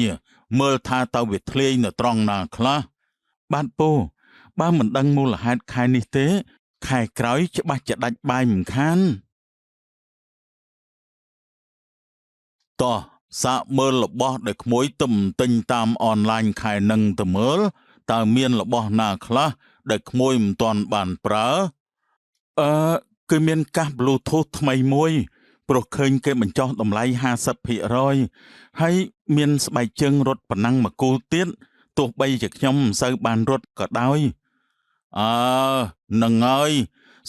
មើលថាតើវាធ្លាយនៅត្រង់ណាខ្លះបាទពូបើមិនដឹងមូលហេតុខែនេះទេខែក្រោយច្បាស់ជាដាច់បាយមិនខានតោះសាកមើលរបស់ដែលក្មួយទំទិញតាមអនឡាញខែនឹងទៅមើលតើមានរបស់ណាខ្លះដែលក្មួយមិនទាន់បានប្រើអឺគឺមានកាស Bluetooth ថ្មីមួយព្រោះឃើញគេបញ្ចុះតម្លៃ 50% ហើយមានស្បែកជើងរត់ប៉ុណ្ណឹងមួយគូទៀតទោះបីជាខ្ញុំមិនសូវបានរត់ក៏ដោយអើនឹងហើយ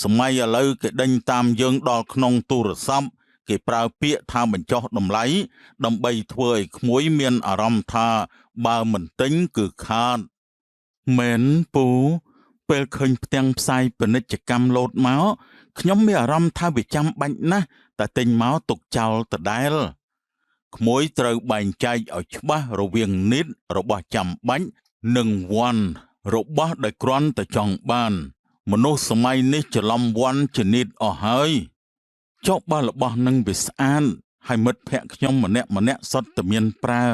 សម័យឥឡូវគេដេញតាមយើងដល់ក្នុងទូរស័ព្ទគេប្រើពាក្យថាបញ្ចុះតម្លៃដើម្បីធ្វើឲ្យក្មួយមានអារម្មណ៍ថាបើមិនទិញគឺខាតមែនពូពេលឃើញផ្ទាំងផ្សាយពាណិជ្ជកម្មលោតមកខ្ញុំមានអារម្មណ៍ថាវាចាំបាច់ណាស់តែទិញមកទុកចោលដដែលក្មួយត្រូវបែងចែកឲ្យច្បាស់រវាង need របស់ចាំបាច់និង want របស់ដែលគ្រាន់តែចង់បានមនុស្សសម័យនេះច្រឡំ want ជា need អស់ហើយចុះបើរបស់នឹងវាស្អាតហើយមិត្តភក្តិខ្ញុំម្នាក់ម្នាក់សុទ្ធតែមានប្រើ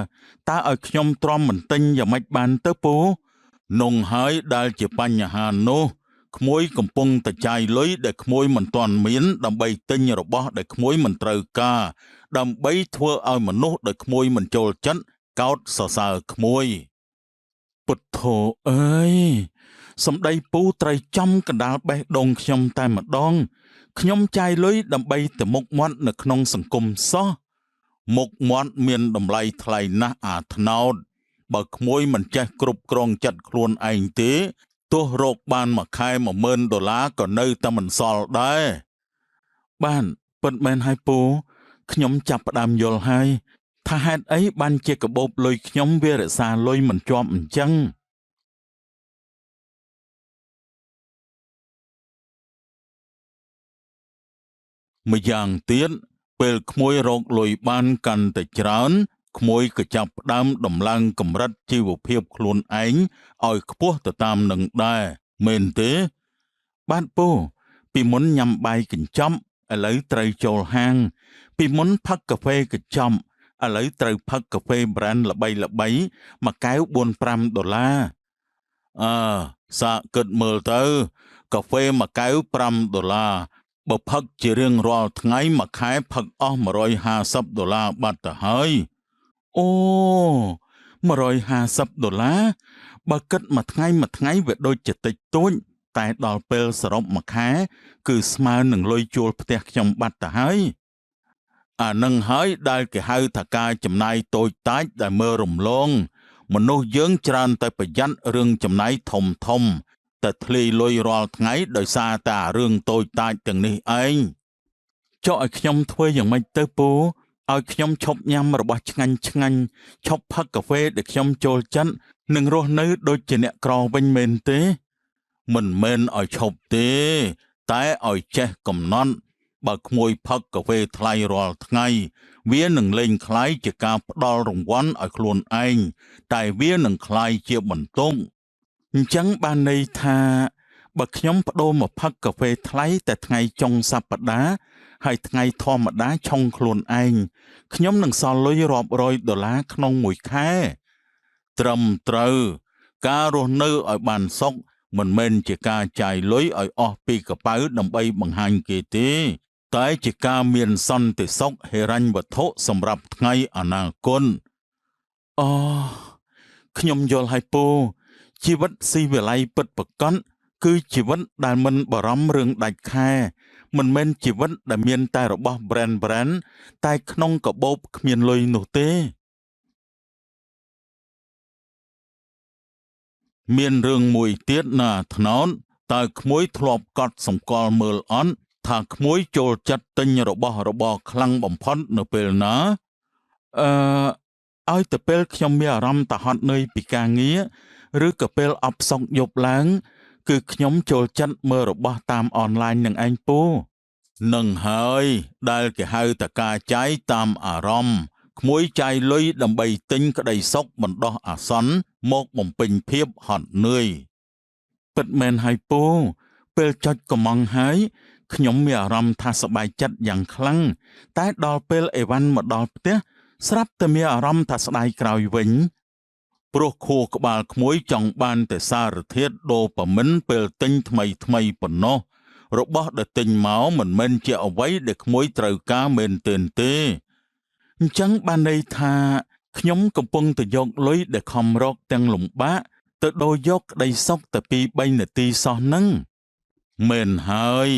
តើឲ្យខ្ញុំទ្រាំមិនទិញយ៉ាងម៉េចបានទៅពូនងហើយដែលជាបញ្ហានោះក្មួយកំពុងតែចាយលុយដែលក្មួយមិនទាន់មានដើម្បីទិញរបស់ដែលក្មួយមិនត្រូវការដើម្បីធ្វើឲ្យមនុស្សដែលក្មួយមិនចូលចិត្តកោតសរសើរក្មួយពុទ្ធោអើយសម្ដីពូត្រូវចំកណ្ដាលបេះដូងខ្ញុំតែម្ដងខ្ញុំចាយលុយដើម្បីទៅមុខមាត់នៅក្នុងសង្គមសោះមុខមាត់មានតម្លៃថ្លៃណាស់អាថ្នោតបើក្មួយមិនចេះគ្រប់គ្រងចិត្តខ្លួនឯងទេទោះរកបានមួយខែ10000ដុល្លារក៏នៅតែមិនសល់ដែរបានពិតមែនហើយពូខ្ញុំចាប់ផ្ដើមយល់ហើយថាហេតុអីបានជាកាបូបលុយខ្ញុំវារក្សាលុយមិនជាប់អញ្ចឹងម្យ៉ាងទៀតពេលក្មួយរកលុយបានកាន់តែច្រើនក្មួយក៏ចាប់ផ្ដើមដំឡើងកម្រិតជីវភាពខ្លួនឯងឲ្យខ្ពស់ទៅតាមនឹងដែរមែនទេបាទពូពីមុនញ៉ាំបាយកញ្ចប់ឥឡូវត្រូវចូលហាងពីមុនផឹកកាហ្វេកញ្ចប់ឥឡូវត្រូវផឹកកាហ្វេ brand ល្បីៗមួយកែវ4-5ដុល្លារអើសាកគិតមើលទៅកាហ្វេមួយកែវ5ដុល្លារបើផឹកជារៀងរាល់ថ្ងៃមួយខែផឹកអស់150ដុល្លារបាត់ទៅហើយអូ150ដុល្លារបើគិតមួយថ្ងៃមួយថ្ងៃវាដូចជាតិចតួចតែដល់ពេលសរុបមួយខែគឺស្មើនឹងលុយជួលផ្ទះខ្ញុំបាត់ទៅហើយអានឹងហើយដែលគេហៅថាការចំណាយតូចតាចដែលមើលរំលងមនុស្សយើងច្រើនតែប្រយ័ត្នរឿងចំណាយធំធំតែធ្លាយលុយរាល់ថ្ងៃដោយសារតែរឿងតូចតាចទាំងនេះឯងចុះឲ្យខ្ញុំធ្វើយ៉ាងម៉េចទៅពូ ឲ្យខ្ញុំឈប់ញ៉ាំរបស់ឆ្ងាញ់ឆ្ងាញ់ឈប់ផឹកកាហ្វេដែលខ្ញុំចូលចិត្តនិងរស់នៅដូចជាអ្នកក្រវិញមែនទេ មិនមែនឲ្យឈប់ទេ តែឲ្យចេះកំណត់បើក្មួយផឹកកាហ្វេថ្លៃរាល់ថ្ងៃ វានឹងលែងក្លាយជាការផ្ដល់រង្វាន់ឲ្យខ្លួនឯងតែវានឹងក្លាយជាបន្ទុកអញ្ចឹងបានន័យថាបើខ្ញុំប្ដូរមកផឹកកាហ្វេថ្លៃតែថ្ងៃចុងសប្តាហ៍ហើយថ្ងៃធម្មតាឆុងខ្លួនឯងខ្ញុំនឹងសល់លុយរាប់រយដុល្លារក្នុងមួយខែត្រឹមត្រូវការរស់នៅឲ្យបានសុខមិនមែនជាការចាយលុយឲ្យអស់ពីកប៉ៅដើម្បីបង្ហាញគេទេ តែជាការមានសន្តិសុខហិរញ្ញវត្ថុសម្រាប់ថ្ងៃអនាគតអូខ្ញុំយល់ហើយពូជីវិតស៊ីវិល័យពិតប្រាកដគឺជីវិតដែលមិនបារម្ភរឿងដាច់ខែមិនមែនជីវិតដែលមានតែរបស់ brand តែក្នុងកាបូបគ្មានលុយនោះទេមានរឿងមួយទៀតណាថ្នោតតើក្មួយធ្លាប់កត់សម្គាល់មើលអត់ថាក្មួយចូលចិត្តទិញរបស់របរខ្លាំងបំផុតនៅពេលណាអឺឲ្យទៅពេលខ្ញុំមានអារម្មណ៍តាហត់នឿយពីការងារឬក៏ពេលអផ្សុកយប់ឡើង គឺខ្ញុំចូលចិត្តមើលរបស់តាមអនឡាញនឹងឯងពូនឹងហើយដែលគេហៅថាការចាយតាមអារម្មណ៍ក្មួយចាយលុយដើម្បីទិញក្តីសុខបណ្ដោះអាសន្នមកបំពេញភាពហត់នឿយពិតមែនហើយពូពេលចុចកំងហើយខ្ញុំមានអារម្មណ៍ថាសប្បាយចិត្តយ៉ាងខ្លាំងតែដល់ពេលអីវ៉ាន់មកដល់ផ្ទះស្រាប់តែមានអារម្មណ៍ថាស្ដាយក្រោយវិញព្រោះខួរក្បាលក្មួយចង់បានតែសារធាតុដូប៉ាមីនពេលទិញថ្មីថ្មីប៉ុណ្ណោះរបស់ដែលទិញមកមិនមែនជាអ្វីដែលក្មួយត្រូវការមែនទែនទេអញ្ចឹងបានន័យថាខ្ញុំកំពុងតែយកលុយដែលខំរកទាំងលំបាកទៅដូរយកក្តីសុខតែ2 3នាទីសោះហ្នឹងមែនហើយ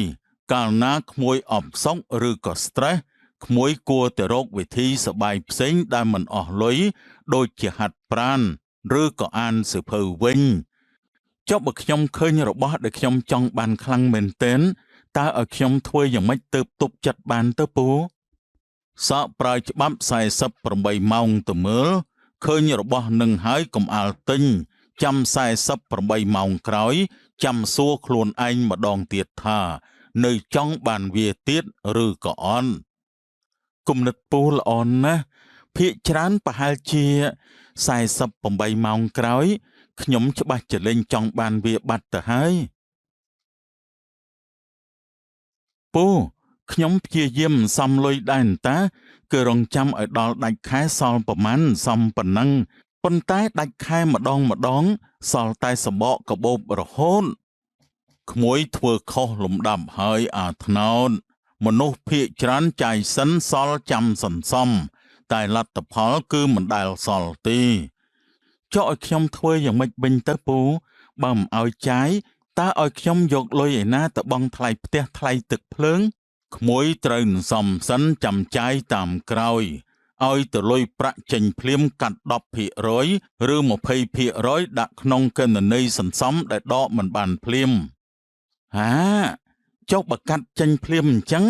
កាលណាក្មួយអផ្សុកឬក៏ stress ក្មួយគួរតែរកវិធីសប្បាយផ្សេងដែលមិនអស់លុយដូចជាហាត់ប្រាណឬក៏អានសៀវភៅវិញចុះបើខ្ញុំឃើញរបស់ដែលខ្ញុំចង់បានខ្លាំងមែនទែនតើឲ្យខ្ញុំធ្វើយ៉ាងម៉េចទើបទប់ចិត្តបានទៅពូសក់ប្រើច្បាប់48ម៉ោងទៅមើលឃើញរបស់នឹងហើយកុំអាលទិញចាំ48ម៉ោងក្រោយចាំសួរខ្លួនឯងម្ដងទៀតថានៅចង់បានវាទៀតឬក៏អត់គំនិតពូល្អណាស់ភាកច្រើនប្រហែលជា48ម៉ោងក្រោយខ្ញុំច្បាស់ជាលែងចង់បានវាបាត់ទៅហើយពូខ្ញុំព្យាយាមសំលុយដែរតាគឺរងចាំឲ្យដល់ដាច់ខែសល់ប្រមាណសំប៉ុណ្ណឹងប៉ុន្តែដាច់ខែម្ដងម្ដងសល់តែសបកកាបូបរហូតក្មួយធ្វើខុសលំដាប់ហើយអាថ្នោតមនុស្សភាកច្រើនចាយសិនសល់ចាំសន្សំតែលទ្ធផលគឺមិនដែលសល់ទេចុះឲ្យខ្ញុំធ្វើយ៉ាងម៉េចវិញទៅពូបើមិនឲ្យចាយតើឲ្យខ្ញុំយកលុយឯណាទៅបង់ថ្លៃផ្ទះថ្លៃទឹកភ្លើងក្មួយត្រូវសន្សំសិនចាំចាយតាមក្រោយឲ្យទៅលុយប្រាក់ចេញភ្លាមកាត់10%ឬ20%ដាក់ក្នុងគណនីសន្សំដែលដកមិនបានភ្លាមហាចុះបើកាត់ចេញភ្លាមអញ្ចឹង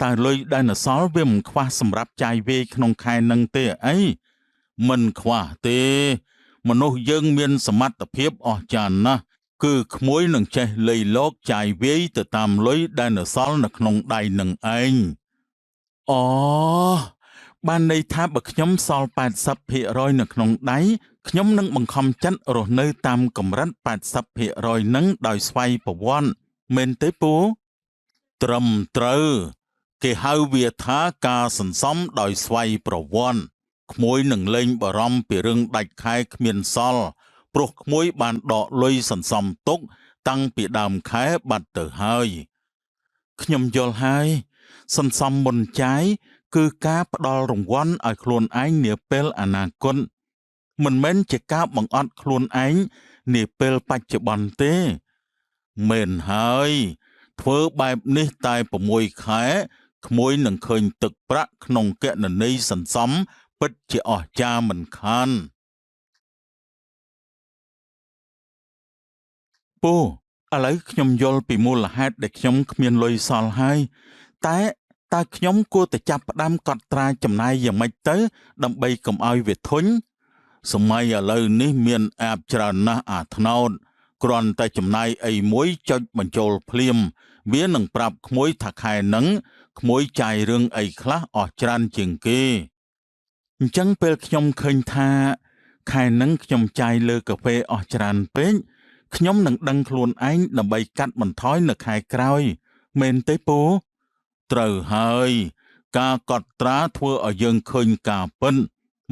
តើលុយដែលនៅសល់វាមិនខ្វះសម្រាប់ចាយវាយក្នុងខែនឹងទេអីមិនខ្វះទេមនុស្សយើងមានសមត្ថភាពអស្ចារ្យណាស់គឺក្មួយនឹងចេះលៃលកចាយវាយទៅតាមលុយដែលនៅសល់នៅក្នុងដៃនឹងឯងអូបានន័យថាបើខ្ញុំសល់80%នៅក្នុងដៃខ្ញុំនឹងបង្ខំចិត្តរស់នៅតាមកម្រិត80%នឹងដោយស្វ័យប្រវត្តិមែនទេពូត្រឹមត្រូវគេហៅវាថាការសន្សំដោយស្វ័យប្រវត្តិក្មួយនឹងលែងបារម្ភពីរឿងដាច់ខែគ្មានសល់ព្រោះក្មួយបានដកលុយសន្សំទុកតាំងពីដើមខែបាត់ទៅហើយខ្ញុំយល់ហើយសន្សំមុនចាយគឺការផ្ដល់រង្វាន់ឲ្យខ្លួនឯងនាពេលអនាគតមិនមែនជាការបង្អត់ខ្លួនឯងនាពេលបច្ចុប្បន្នទេមែនហើយធ្វើបែបនេះតែ6ខែក្មួយនឹងឃើញទឹកប្រាក់ក្នុងគណនីសន្សំពិតជាអស្ចារ្យមិនខានពូឥឡូវខ្ញុំយល់ពីមូលហេតុដែលខ្ញុំគ្មានលុយសល់ហើយតែ តើខ្ញុំគួរតែចាប់ផ្ដើមកត់ត្រាចំណាយយ៉ាងម៉េចទៅ ដើម្បីកុំឲ្យវាធុញសម័យឥឡូវនេះមាន app ច្រើនណាស់អាត្នោតគ្រាន់តែចំណាយអីមួយចុចបញ្ចូលភ្លាម វានឹងប្រាប់ក្មួយថាខែហ្នឹងក្មួយចាយរឿងអីខ្លះអស់ច្រើនជាងគេអញ្ចឹងពេលខ្ញុំឃើញថា ខែហ្នឹងខ្ញុំចាយលើកាហ្វេអស់ច្រើនពេកខ្ញុំនឹងដឹងខ្លួនឯងដើម្បីកាត់បន្ថយនៅខែក្រោយមែនទេពូត្រូវហើយ ការកត់ត្រាធ្វើឲ្យយើងឃើញការពិត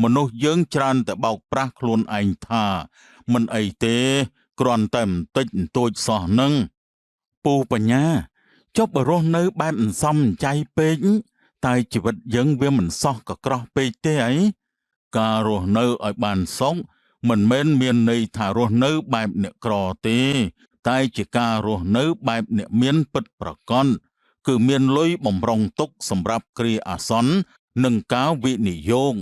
មនុស្សយើងច្រើនតែបោកប្រាស់ខ្លួនឯងថាមិនអីទេគ្រាន់តែបន្តិចបន្តួចសោះនឹងពូបញ្ញាចុះបើរស់នៅបែបអន្សំអន្ចៃពេកតើជីវិតយើងវាមិនសោះកក្រោះពេកទេអីការរស់នៅឲ្យបានសុខមិនមែនមានន័យថារស់នៅបែបអ្នកក្រទេ តែជាការរស់នៅបែបអ្នកមានពិតប្រាកដគឺមានលុយបំរុងទុកសម្រាប់គ្រាអាសន្ននិងការវិនិយោគ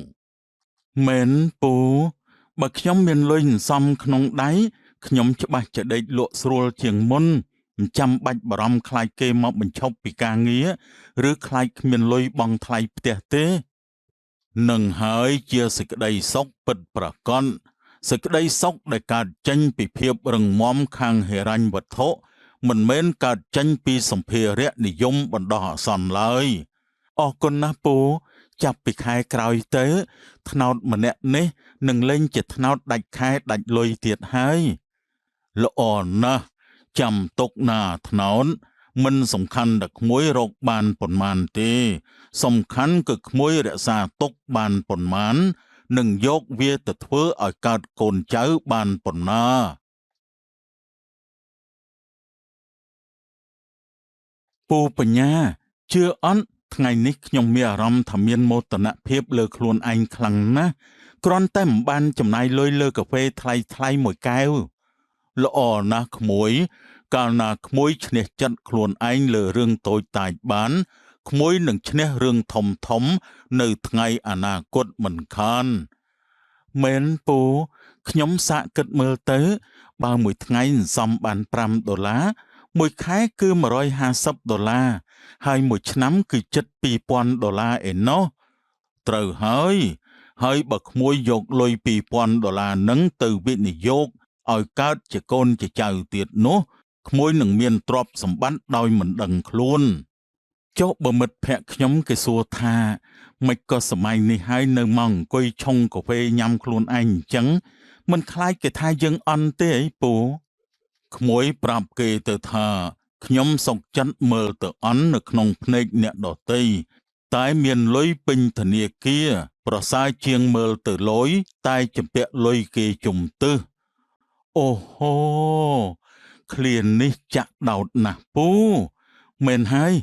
មែនពូបើខ្ញុំមានលុយសន្សំក្នុងដៃខ្ញុំច្បាស់ជាដេកលក់ស្រួលជាងមុនមិនចាំបាច់បារម្ភខ្លាចគេមកបញ្ឈប់ពីការងារឬខ្លាចគ្មានលុយបង់ថ្លៃផ្ទះទេនឹងហើយជាសេចក្តីសុខពិតប្រាកដសេចក្តីសុខដែលកើតចេញពីភាពរឹងមាំខាងហិរញ្ញវត្ថុមិនមែនកើតចេញពីសម្ភារៈនិយមបណ្ដោះអាសន្នឡើយអរគុណណាស់ពូចាប់ពីខែក្រោយទៅ ត្នោតម្នាក់នេះនឹងលែងជាត្នោតដាច់ខែដាច់លុយទៀតហើយល្អណាស់ចាំទុកណាត្នោតមិនសំខាន់តែក្មួយរកបានប៉ុន្មានទេ សំខាន់គឺក្មួយរក្សាទុកបានប៉ុន្មាននិងយកវាទៅធ្វើឲ្យកើតកូនចៅបានប៉ុណ្ណាពូបញ្ញាជឿអត់ថ្ងៃនេះខ្ញុំមានអារម្មណ៍ថាមានមោទនភាពលើខ្លួនឯងខ្លាំងណាស់គ្រាន់តែមិនបានចំណាយលុយលើកាហ្វេថ្លៃថ្លៃមួយកែវល្អណាស់ក្មួយកាលណាក្មួយឈ្នះចិត្តខ្លួនឯងលើរឿងតូចតាចបានក្មួយនឹងឈ្នះរឿងធំធំនៅថ្ងៃអនាគតមិនខានមែនពូខ្ញុំសាកគិតមើលទៅ បើមួយថ្ងៃសន្សំបាន5ដុល្លារមួយខែគឺ150ដុល្លារហើយមួយឆ្នាំគឺជិត2000ដុល្លារឯណោះត្រូវហើយហើយបើក្មួយយកលុយ2000ដុល្លារនឹងទៅវិនិយោគឲ្យកើតជាកូនជាចៅទៀតនោះក្មួយនឹងមានទ្រព្យសម្បត្តិដោយមិនដឹងខ្លួនចុះបើមិត្តភក្តិខ្ញុំគេសួរថាមិនក៏សម័យនេះហើយនៅមកអង្គុយឆុងកាហ្វេញ៉ាំខ្លួនឯងអញ្ចឹងមិនខ្លាចគេថាយើងអន់ទេអីពូក្មួយប្រាប់គេទៅថាខ្ញុំសុកចិត្តមើលទៅអន់នៅក្នុងភ្នែកអ្នកដទៃតែមានលុយពេញធនាគារប្រសើរជាងមើលទៅលុយតែជំពាក់លុយគេជំទិសអូហូឃ្លានេះចាក់ដោតណាស់ពូមែនហើយ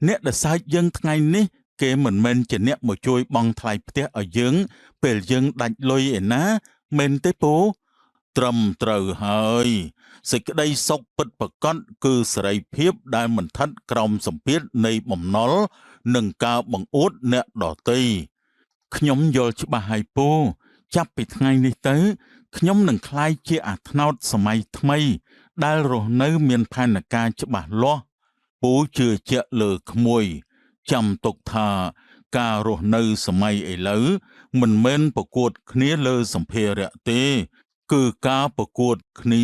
អ្នកដែលសើចយើងថ្ងៃនេះគេមិនមែនជាអ្នកមកជួយបង់ថ្លៃផ្ទះឲ្យយើង ពេលយើងដាច់លុយឯណាមែនទេពូត្រឹមត្រូវហើយសេចក្តីសុខពិតប្រាកដគឺសេរីភាពដែលមិនស្ថិតក្រោមសម្ពាធនៃបំណុលនិងការបង្អួតអ្នកដទៃខ្ញុំយល់ច្បាស់ហើយពូចាប់ពីថ្ងៃនេះទៅខ្ញុំនឹងក្លាយជាអាត្នោតសម័យថ្មី ដែលរស់នៅមានផែនការច្បាស់លាស់ពូជឿជាក់លើក្មួយចាំទុកថាការរស់នៅសម័យឥឡូវមិនមែនប្រកួតគ្នាលើសម្ភារៈទេ គឺការប្រកួតគ្នា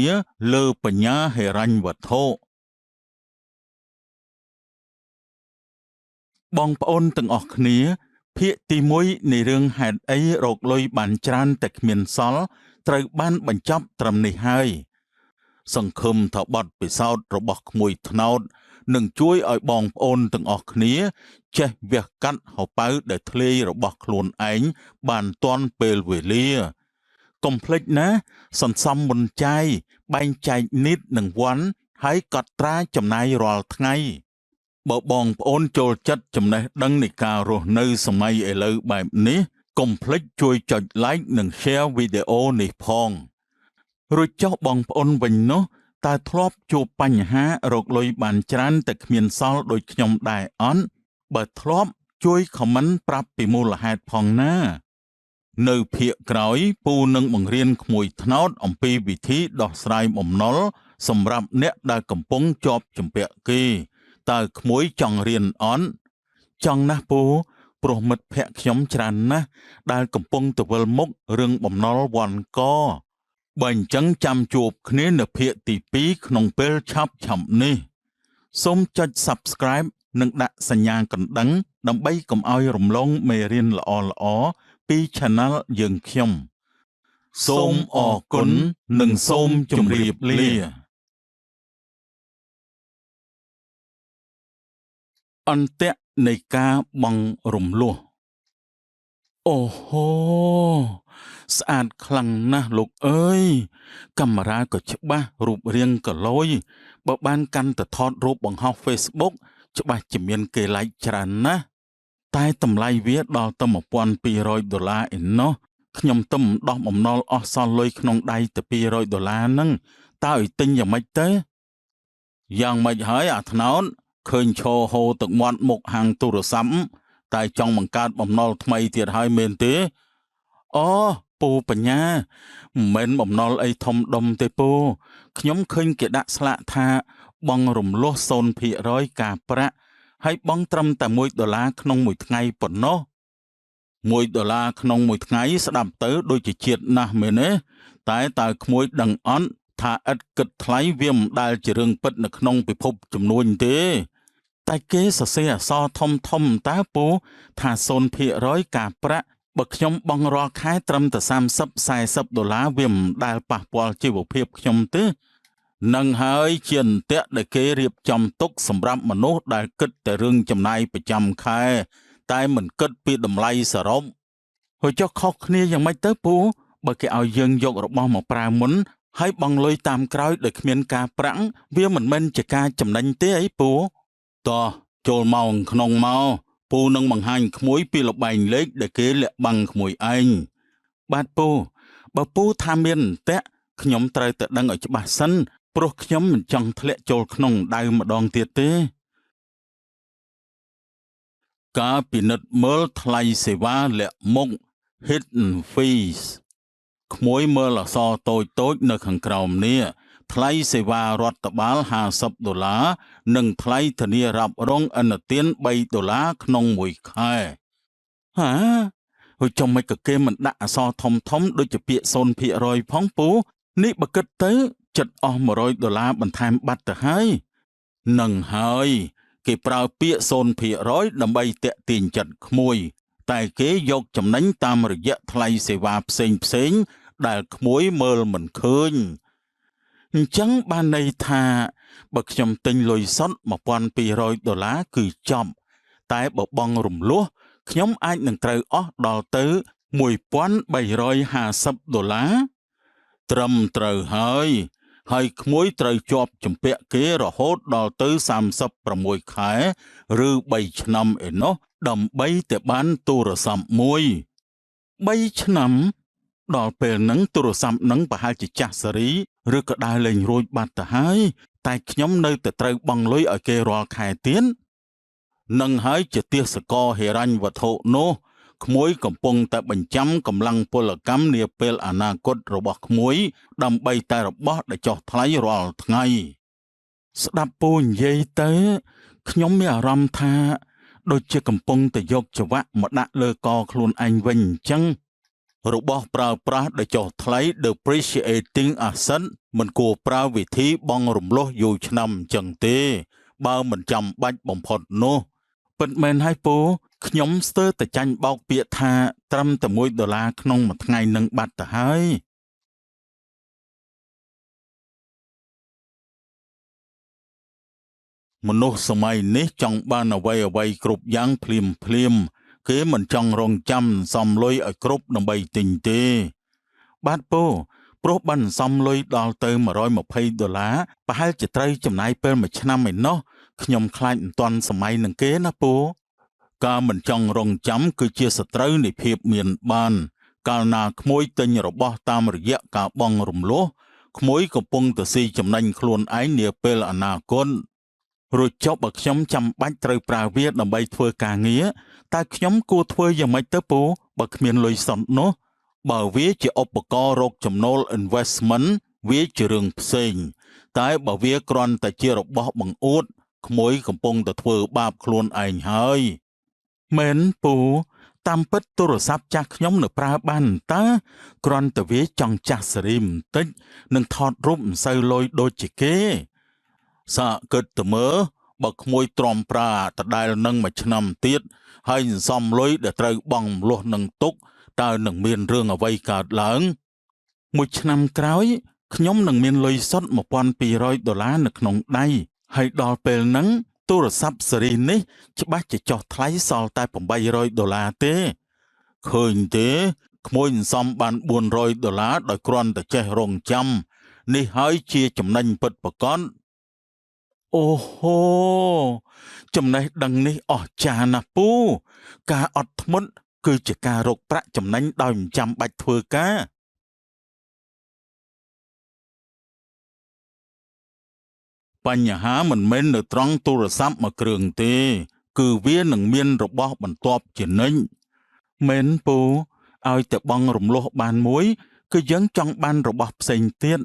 លើបញ្ញាហិរញ្ញវត្ថុបងប្អូនទាំងអស់គ្នាភាគទី1នៃរឿងហេតុអីរកលុយបានច្រើនតែគ្មានសល់ត្រូវបានបញ្ចប់ត្រឹមនេះហើយសង្ឃឹមថាបទពិសោធន៍របស់ក្មួយត្នោតនឹងជួយឲ្យបងប្អូនទាំងអស់គ្នាចេះវះកាត់ហោប៉ៅដែលធ្លាយរបស់ខ្លួនឯងបានទាន់ពេលវេលាកុំភ្លេចណាសន្សំមុនចាយបែងចែកនីតនិងវ័នហើយកត់ត្រាចំណាយរាល់ថ្ងៃបើបងប្អូនចូលចិត្តចំណេះដឹងនៃការរស់នៅសម័យឥឡូវបែបនេះកុំភ្លេចជួយចុច Like និង Share វីដេអូនេះផងរួចចុះបងប្អូនវិញនោះតើធ្លាប់ជួបបញ្ហារកលុយបានច្រើនតែគ្មានសល់ដូចខ្ញុំដែរអត់បើធ្លាប់ជួយ comment ប្រាប់ពីមូលហេតុផងណានៅភាគក្រោយពូនឹងបង្រៀនក្មួយត្នោតអំពីវិធីដោះស្រាយបំណុលសម្រាប់អ្នកដែលកំពុងជាប់ជំពាក់គេតើក្មួយចង់រៀនអត់ ចង់ណាស់ពូព្រោះមិត្តភក្តិខ្ញុំច្រើនណាស់ដែលកំពុងទៅវិលមុខរឿងបំណុលវ័នកបើអញ្ចឹងចាំជួបគ្នានៅភាគទី2ក្នុងពេលឆាប់ឆាប់នេះសូមចុច Subscribe និងដាក់សញ្ញាកណ្ដឹងដើម្បីកុំឲ្យរំលងមេរៀនល្អៗពី Channel យើងខ្ញុំសូមអរគុណនិងសូមជម្រាបលាអន្ទាក់នៃការបង់រំលោះអូហូស្អាតខ្លាំងណាស់លោកអើយកាមេរ៉ាក៏ច្បាស់រូបរាងក៏លយបើបានកាន់តែថតរូបបង្ហោះ Facebook ច្បាស់ជាមានគេ like ច្រើនណាស់តែតម្លៃវាដល់ទៅ1200ដុល្លារឯណោះខ្ញុំទំដោះបំណុលអស់សល់លុយក្នុងដៃតែ200ដុល្លារហ្នឹងតើឲ្យទិញយ៉ាងម៉េចទៅយ៉ាងម៉េចហើយអាថ្នោតឃើញឈរហូរទឹកមាត់មុខហាងទូរស័ព្ទតែចង់បង្កើតបំណុលថ្មីទៀតហើយមែនទេអូពូបញ្ញាមិនមែនបំណុលអីធំដុំទេពូខ្ញុំឃើញគេដាក់ស្លាកថាបង់រំលោះ0%ការប្រាក់ហើយបង់ត្រឹមតែ1ដុល្លារក្នុងមួយថ្ងៃប៉ុណ្ណោះ1ដុល្លារក្នុងមួយថ្ងៃស្ដាប់ទៅដូចជាជាតិណាស់មែនទេតែតើក្មួយដឹងអត់ថាឥតគិតថ្លៃវាមិនដែលជារឿងពិតនៅក្នុងពិភពជំនួញទេតែគេសរសេរអក្សរធំធំតើពូថា0%ការប្រាក់បើខ្ញុំបង់រាល់ខែត្រឹមតែ30 40ដុល្លារវាមិនដែលប៉ះពាល់ជីវភាពខ្ញុំទេនឹងហើយជាអន្ទាក់ដែលគេរៀបចំទុកសម្រាប់មនុស្សដែលគិតតែរឿងចំណាយប្រចាំខែតែមិនគិតពីតម្លៃសរុបហើយចុះខុសគ្នាយ៉ាងម៉េចទៅពូបើគេឲ្យយើងយករបស់មកប្រើមុនហើយបង់លុយតាមក្រោយដោយគ្មានការប្រាក់វាមិនមែនជាការចំណេញទេអីពូតោះចូលមកក្នុងមកពូនឹងបង្ហាញក្មួយពីល្បែងលេខដែលគេលាក់បាំងក្មួយឯងបាទពូបើពូថាមានអន្ទាក់ខ្ញុំត្រូវតែដឹងឲ្យច្បាស់សិនព្រោះខ្ញុំមិនចង់ធ្លាក់ចូលក្នុងដៅម្ដងទៀតទេការពិនិត្យមើលថ្លៃសេវាលាក់មុខ Hidden Fees ក្មួយមើលអក្សរតូចៗនៅខាងក្រោមនេះថ្លៃសេវារដ្ឋបាល50ដុល្លារនិងថ្លៃធានារ៉ាប់រងឥណទាន3ដុល្លារក្នុងមួយខែហាហើយចំមិនក៏គេមិនដាក់អក្សរធំធំដូចជាពាក្យ0%ផងពូនេះបើគិតទៅចិត្តអស់100ដុល្លារបន្ថែមបាត់ទៅហើយនឹងហើយគេប្រើពាក្យ0%ដើម្បីទាក់ទាញចិត្តក្មួយតែគេយកចំណេញតាមរយៈថ្លៃសេវាផ្សេងផ្សេងដែលក្មួយមើលមិនឃើញអញ្ចឹងបានន័យថាបើខ្ញុំទិញលុយសុទ្ធ1200ដុល្លារគឺចប់តែបើបង់រំលោះខ្ញុំអាចនឹងត្រូវអស់ដល់ទៅ1350ដុល្លារត្រឹមត្រូវហើយហើយក្មួយត្រូវជាប់ជំពាក់គេរហូតដល់ទៅ36ខែឬ3ឆ្នាំឯណោះដើម្បីតែបានទូរស័ព្ទមួយ3ឆ្នាំដល់ពេលហ្នឹងទូរស័ព្ទហ្នឹងប្រហែលជាចាស់សេរីឬក៏ដើរលេងរួចបាត់ទៅហើយតែខ្ញុំនៅតែត្រូវបង់លុយឲ្យគេរាល់ខែទៀតនឹងហើយជាទាសករហិរញ្ញវត្ថុនោះក្មួយកំពុងតែបញ្ចាំកម្លាំងពលកម្មនាពេលអនាគតរបស់ក្មួយដើម្បីតែរបស់ដែលចុះថ្លៃរាល់ថ្ងៃស្ដាប់ពូនិយាយទៅខ្ញុំមានអារម្មណ៍ថាដូចជាកំពុងតែយកច្រវាក់មកដាក់លើកខ្លួនឯងវិញអញ្ចឹងរបស់ប្រើប្រាស់ដែលចុះថ្លៃ depreciating asset មិនគួរប្រើវិធីបង់រំលោះយូរឆ្នាំអញ្ចឹងទេបើមិនចាំបាច់បំផុតនោះពិតមែនហើយពូខ្ញុំស្ទើរតែចាញ់បោកពាក្យថាត្រឹមតែ1ដុល្លារក្នុងមួយថ្ងៃនឹងបាត់ទៅហើយមនុស្សសម័យនេះចង់បានអ្វីអ្វីគ្រប់យ៉ាងភ្លាមភ្លាមគេមិនចង់រងចាំសំលុយឲ្យគ្រប់ដើម្បីទិញទេបាទពូព្រោះបានសំលុយដល់ទៅ120ដុល្លារប្រហែលជាត្រូវចំណាយពេលមួយឆ្នាំឯណោះខ្ញុំខ្លាចមិនទាន់សម័យនឹងគេណាពូការមិនចង់រងចាំគឺជាសត្រូវនៃភាពមានបានកាលណាក្មួយទិញរបស់តាមរយៈការបង់រំលោះក្មួយកំពុងទៅស៊ីចំណេញខ្លួនឯងនាពេលអនាគតរួចចុះបើខ្ញុំចាំបាច់ត្រូវប្រើវាដើម្បីធ្វើការងារតើខ្ញុំគួរធ្វើយ៉ាងម៉េចទៅពូបើគ្មានលុយសុទ្ធនោះបើវាជាឧបករណ៍រកចំណូល investment វាជារឿងផ្សេងតែបើវាគ្រាន់តែជារបស់បង្អួតក្មួយកំពុងតែធ្វើបាបខ្លួនឯងហើយ មែនពូតាមពិតទូរស័ព្ទចាស់ខ្ញុំនៅប្រើបានតើគ្រាន់តែវាចង់ចាស់សេរីបន្តិចនិងថតរូបមិនសូវលយដូចជាគេសាកគិតទៅមើលបើក្មួយទ្រាំប្រើដដែលនឹងមួយឆ្នាំទៀតហើយសន្សំលុយដែលត្រូវបង់រំលោះនឹងទុកតើនឹងមានរឿងអ្វីកើតឡើងមួយឆ្នាំក្រោយខ្ញុំនឹងមានលុយសុទ្ធ1200ដុល្លារនៅក្នុងដៃហើយដល់ពេលហ្នឹងទូរស័ព្ទសេរីនេះច្បាស់ជាចុះថ្លៃសល់តែ800ដុល្លារទេឃើញទេក្មួយសន្សំបាន400ដុល្លារដោយគ្រាន់តែចេះរងចាំនេះហើយជាចំណេញពិតប្រាកដអូហូចំណេះដឹងនេះអស្ចារ្យណាស់ពូការអត់ធ្មត់គឺជាការរកប្រាក់ចំណេញដោយមិនចាំបាច់ធ្វើការបញ្ហាមិនមែននៅត្រង់ទូរស័ព្ទមួយគ្រឿងទេ គឺវានឹងមានរបស់បន្ទាប់ជានិច្ចមែនពូឲ្យតែបងរំលោះបានមួយ គឺយើងចង់បានរបស់ផ្សេងទៀត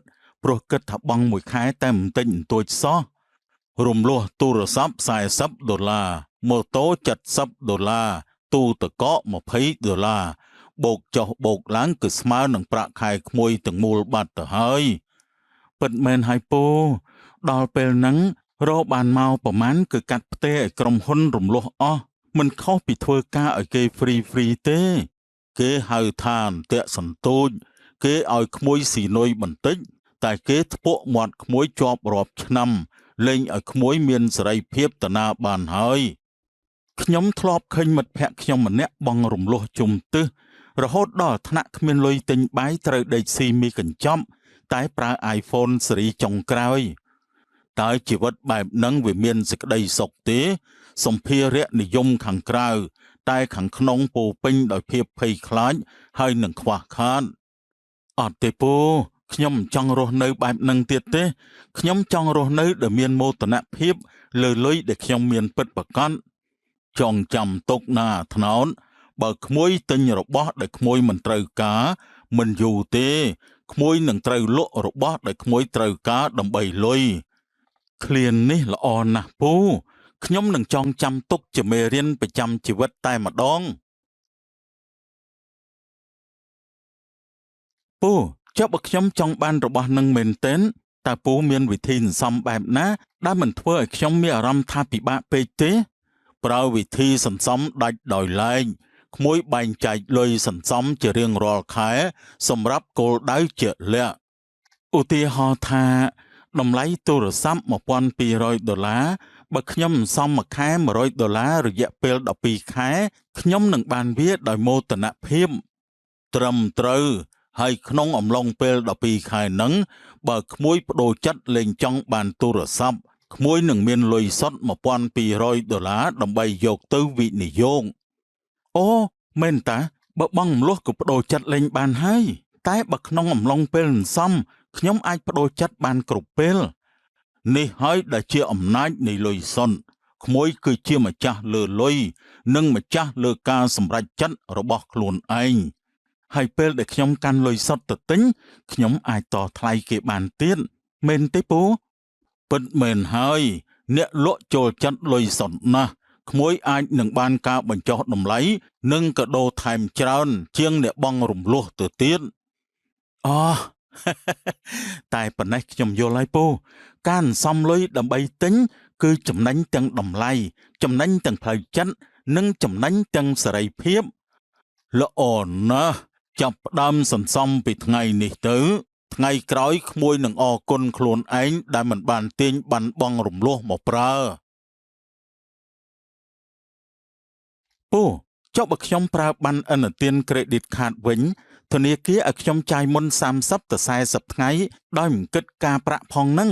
ព្រោះគិតថាបងមួយខែតែបន្តិចបន្តួចសោះរំលោះទូរស័ព្ទ40ដុល្លារម៉ូតូ70ដុល្លារទូទឹកកក20ដុល្លារបូកចុះបូកឡើងគឺស្មើនឹងប្រាក់ខែក្មួយទាំងមូលបាត់ទៅហើយពិតមែនហើយពូដល់ពេលហ្នឹងរកបានមកប្រមាណគឺកាត់ផ្ទេរឲ្យក្រុមហ៊ុនរំលោះអស់មិនខុសពីធ្វើការឲ្យគេ free free ទេគេហៅថាអន្ទាក់សន្ទូចគេឲ្យក្មួយស៊ីនុយបន្តិចតែគេធ្ពក់មាត់ក្មួយជាប់រាប់ឆ្នាំលែងឲ្យក្មួយមានសេរីភាពតាណាបានហើយខ្ញុំធ្លាប់ឃើញមិត្តភក្តិខ្ញុំម្នាក់បងរំលោះជុំទិសរហូតដល់ថ្នាក់គ្មានលុយទិញបាយត្រូវដេកស៊ីមីកញ្ចប់តែប្រើ iPhone ស៊េរីចុងក្រោយតើជីវិតបែបហ្នឹងវាមានសេចក្តីសុខទេសម្ភារៈនិយមខាងក្រៅតែខាងក្នុងពោពេញដោយភាពភ័យខ្លាចហើយនឹងខ្វះខាតអត់ទេពូខ្ញុំមិនចង់រស់នៅបែបហ្នឹងទៀតទេខ្ញុំចង់រស់នៅដែលមានមោទនភាពលើលុយដែលខ្ញុំមានពិតប្រាកដចងចាំទុកណាថ្នោតបើក្មួយទិញរបស់ដែលក្មួយមិនត្រូវការមិនយូរទេក្មួយនឹងត្រូវលក់របស់ដែលក្មួយត្រូវការដើម្បីលុយឃ្លាននេះល្អណាស់ពូខ្ញុំនឹងចងចាំទុកជាមេរៀនប្រចាំជីវិតតែម្ដងពូចុះបើខ្ញុំចង់បានរបស់នឹងមែនទែនតើពូមានវិធីសន្សំបែបណាដែលមិនធ្វើឲ្យខ្ញុំមានអារម្មណ៍ថាពិបាកពេកទេប្រើវិធីសន្សំដាច់ដោយឡែកក្មួយបែងចែកលុយសន្សំជារៀងរាល់ខែសម្រាប់គោលដៅជាក់លាក់ឧទាហរណ៍ថាតម្លៃទូរស័ព្ទ1200ដុល្លារបើខ្ញុំសន្សំមួយខែ100ដុល្លាររយៈពេល12ខែខ្ញុំនឹងបានវាដោយមោទនភាពត្រឹមត្រូវហើយក្នុងអំឡុងពេល12ខែហ្នឹងបើក្មួយប្ដូរចិត្តលែងចង់បានទូរស័ព្ទក្មួយនឹងមានលុយសុទ្ធ1200ដុល្លារដើម្បីយកទៅវិនិយោគអូមែនតាបើបងរំលោះក៏ប្ដូរចិត្តលែងបានហើយតែបើក្នុងអំឡុងពេលសន្សំខ្ញុំអាចប្ដូរចិត្តបានគ្រប់ពេលនេះហើយដែលជាអំណាចនៃលុយសុទ្ធក្មួយគឺជាម្ចាស់លើលុយនិងម្ចាស់លើការសម្រេចចិត្តរបស់ខ្លួនឯងហើយពេលដែលខ្ញុំកាន់លុយសុទ្ធទៅទិញខ្ញុំអាចតថ្លៃគេបានទៀតមែនទេពូពិតមែនហើយអ្នកលក់ចូលចិត្តលុយសុទ្ធណាស់ក្មួយអាចនឹងបានការបញ្ចុះតម្លៃនិងកាដូថែមច្រើនជាងអ្នកបងរំលោះទៅទៀតអូ តែប៉ុណ្ណេះខ្ញុំយល់ហើយពូការសន្សំលុយដើម្បីទិញគឺចំណេញទាំងតម្លៃចំណេញទាំងផ្លូវចិត្តនិងចំណេញទាំងសេរីភាពល្អណាស់ចាប់ផ្ដើមសន្សំពីថ្ងៃនេះទៅថ្ងៃក្រោយក្មួយនឹងអរគុណខ្លួនឯងដែលមិនបានទាញបានបងរំលោះមកប្រើពូចុះបើខ្ញុំប្រើប័ណ្ណឥណទាន credit card វិញធនាគារឲ្យខ្ញុំចាយមុន30ទៅ40ថ្ងៃដោយមិនគិតការប្រាក់ផងហ្នឹង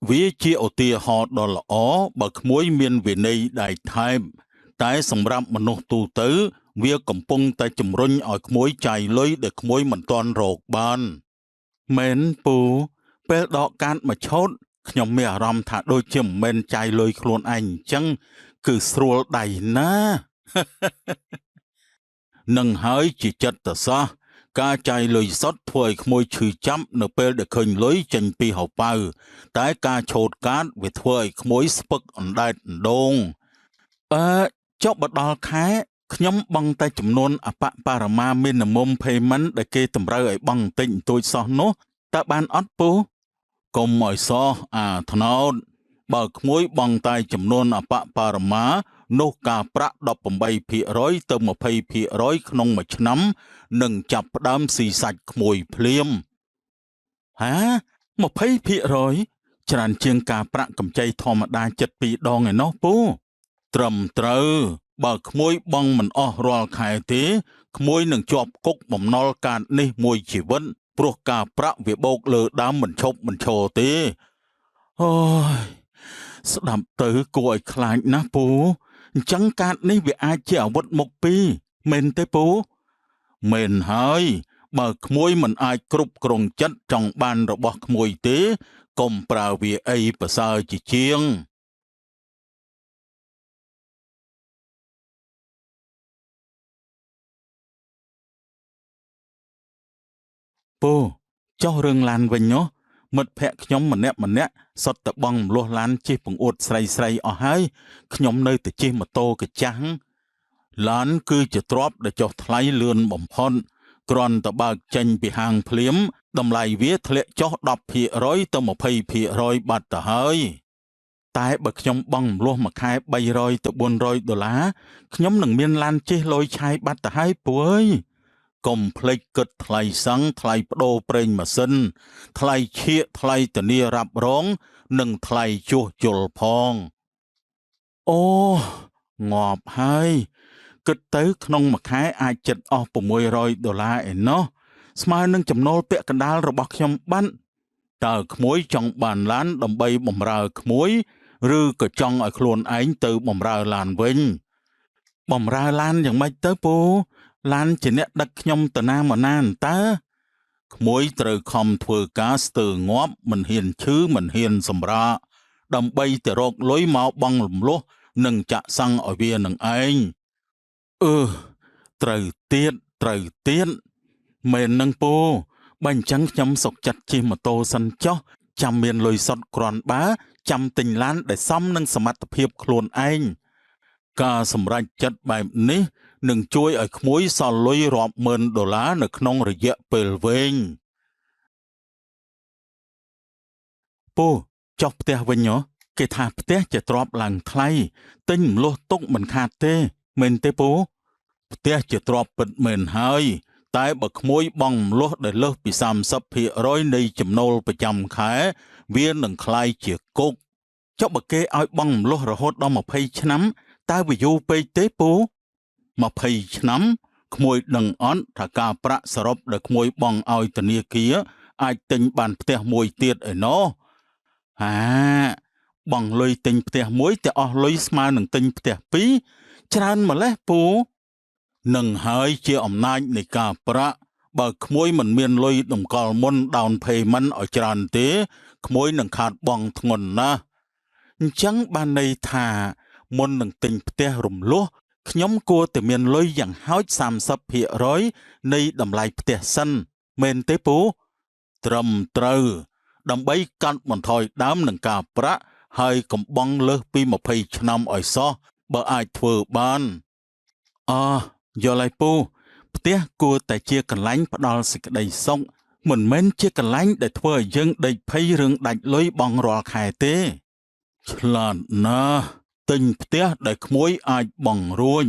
វាជាឧទាហរណ៍ដ៏ល្អបើក្មួយមានវិន័យដៃថែបតែសម្រាប់មនុស្សទូទៅវាកំពុងតែជំរុញឲ្យក្មួយចាយលុយដែលក្មួយមិនទាន់រកបានមែនពូពេលដកកាតមកឆូតខ្ញុំមានអារម្មណ៍ថាដូចជាមិនមែនចាយលុយខ្លួនឯងអញ្ចឹងគឺស្រួលដៃណាស់ នឹងហើយជាចិត្តសាស្ត្រការចាយលុយសុទ្ធធ្វើឲ្យក្មួយឈឺចាប់នៅពេលដែលឃើញលុយចេញពីហោប៉ៅតែការឆូតកាតវាធ្វើឲ្យក្មួយស្ពឹកអណ្ដែតអណ្ដូងអឺ ចុះបើដល់ខែខ្ញុំបង់តែចំនួនអប្បបរមា minimum payment ដែលគេតម្រូវឲ្យបង់បន្តិចបន្តួចសោះនោះតើបានអត់ពូកុំឲ្យសោះអាថ្នោតបើក្មួយបង់តែចំនួនអប្បបរមានោះការប្រាក់18%ទៅ20%ក្នុងមួយឆ្នាំនឹងចាប់ផ្ដើមស៊ីសាច់ក្មួយភ្លាមហា20%ច្រើនជាងការប្រាក់កម្ចីធម្មតាចិត្ត2ដងឯណោះពូត្រឹមត្រូវបើក្មួយបង់មិនអស់រាល់ខែទេក្មួយនឹងជាប់គុកបំណុលកាតនេះមួយជីវិតព្រោះការប្រាក់វាបោកលើដើមមិនឈប់មិនឈរទេអូយស្ដាប់ទៅគួរឲ្យខ្លាចណាស់ពូអញ្ចឹងកាតនេះវាអាចជាអាវុធមុខពីរមែនទេពូមែនហើយបើក្មួយមិនអាចគ្រប់គ្រងចិត្តចង់បានរបស់ក្មួយទេកុំប្រើវាអីប្រសើរជាជាងពូចុះរឿងឡានវិញនោះមិត្តភក្តិខ្ញុំម្នាក់ម្នាក់សុទ្ធតែបង់រំលោះឡានជិះបង្អួតស្រីស្រីអស់ហើយខ្ញុំនៅតែជិះម៉ូតូកាចាំងឡានគឺជាទ្រព្យដែលចុះថ្លៃលឿនបំផុតគ្រាន់តែបើកចេញពីហាងភ្លាមតម្លៃវាធ្លាក់ចុះ10%ទៅ20%បាត់ទៅហើយតែបើខ្ញុំបង់រំលោះមួយខែ300ទៅ400ដុល្លារខ្ញុំនឹងមានឡានជិះលយឆាយបាត់ទៅហើយពូអើយកុំភ្លេចគិតថ្លៃសាំងថ្លៃប្ដូរប្រេងម៉ាស៊ីនថ្លៃឈៀកថ្លៃធានារ៉ាប់រងនិងថ្លៃជួសជុលផងអូងាប់ហើយគិតទៅក្នុងមួយខែអាចចិត្តអស់600ដុល្លារឯណោះស្មើនឹងចំណូលពាក់កណ្ដាលរបស់ខ្ញុំបានតើក្មួយចង់បានឡានដើម្បីបម្រើក្មួយឬក៏ចង់ឲ្យខ្លួនឯងទៅបម្រើឡានវិញបម្រើឡានយ៉ាងម៉េចទៅពូឡានជាអ្នកដឹកខ្ញុំទៅណាមកណាតើក្មួយត្រូវខំធ្វើការស្ទើរងាប់មិនហ៊ានឈឺមិនហ៊ានសម្រាកដើម្បីទៅរកលុយមកបង់រំលោះនិងចាក់សាំងឲ្យវានឹងឯងអឺត្រូវទៀតត្រូវទៀតមែននឹងពូបើអញ្ចឹងខ្ញុំសុកចិត្តជិះម៉ូតូសិនចុះចាំមានលុយសុទ្ធគ្រាន់បើចាំទិញឡានដែលសមនឹងសមត្ថភាពខ្លួនឯងការសម្រេចចិត្តបែបនេះនឹងជួយឲ្យក្មួយសល់លុយរាប់ម៉ឺនដុល្លារនៅក្នុងរយៈពេលវែងពូចុះផ្ទះវិញហ៎គេថាផ្ទះជាទ្រព្យឡើងថ្លៃទិញរំលោះទុកមិនខាតទេមែនទេពូផ្ទះជាទ្រព្យពិតមែនហើយតែបើក្មួយបង់រំលោះដែលលើសពី30%នៃចំណូលប្រចាំខែវានឹងក្លាយជាគុកចុះបើគេឲ្យបង់រំលោះរហូតដល់20ឆ្នាំតើវាយូរពេកទេពូ20ឆ្នាំក្មួយដឹងអត់ថាការប្រាក់សរុបដែលក្មួយបង់ឲ្យធនាគារអាចទិញបានផ្ទះមួយទៀតឯណោះហាបង់លុយទិញផ្ទះមួយតែអស់លុយស្មើនឹងទិញផ្ទះពីរច្រើនម្លេះពូនឹងហើយជាអំណាចនៃការប្រាក់បើក្មួយមិនមានលុយតម្កល់មុន down payment ឲ្យច្រើនទេក្មួយនឹងខាតបង់ធ្ងន់ណាស់អញ្ចឹងបានន័យថាមុននឹងទិញផ្ទះរំលោះខ្ញុំគួរតែមានលុយយ៉ាងហោច30%នៃតម្លៃផ្ទះសិនមែនទេពូត្រឹមត្រូវដើម្បីកាត់បន្ថយដើមនឹងការប្រាក់ហើយកុំបង់លើសពី20ឆ្នាំឲ្យសោះបើអាចធ្វើបានអយល់ហើយពូផ្ទះគួរតែជាកន្លែងផ្ដល់សេចក្តីសុខមិនមែនជាកន្លែងដែលធ្វើឲ្យយើងដេកភ័យរឿងដាច់លុយបង់រាល់ខែទេឆ្លាតណាស់ទិញផ្ទះដែលក្មួយអាចបង់រួច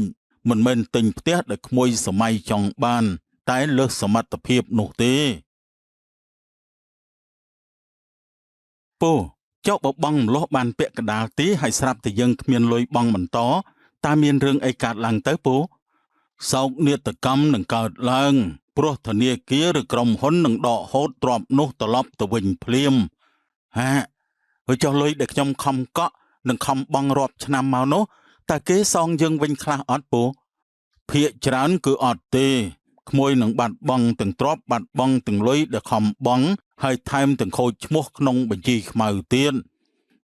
មិនមែនទិញផ្ទះដែលក្មួយសម័យចង់បានតែលើសសមត្ថភាពនោះទេពូចុះបើបង់រំលោះបានពាក់កណ្ដាលទីហើយស្រាប់តែយើងគ្មានលុយបង់បន្តតើមានរឿងអីកើតឡើងទៅពូសោកនាដកម្មនឹងកើតឡើងព្រោះធនាគារឬក្រុមហ៊ុននឹងដកហូតទ្រព្យនោះត្រឡប់ទៅវិញភ្លាមហាហើយចុះលុយដែលខ្ញុំខំកក់និងខំបង់រាប់ឆ្នាំមកនោះតើគេសងយើងវិញខ្លះអត់ពូភាកច្រើនគឺអត់ទេក្មួយនឹងបាត់បង់ទាំងទ្រព្យបាត់បង់ទាំងលុយដែលខំបង់ហើយថែមទាំងខូចឈ្មោះក្នុងបញ្ជីខ្មៅទៀត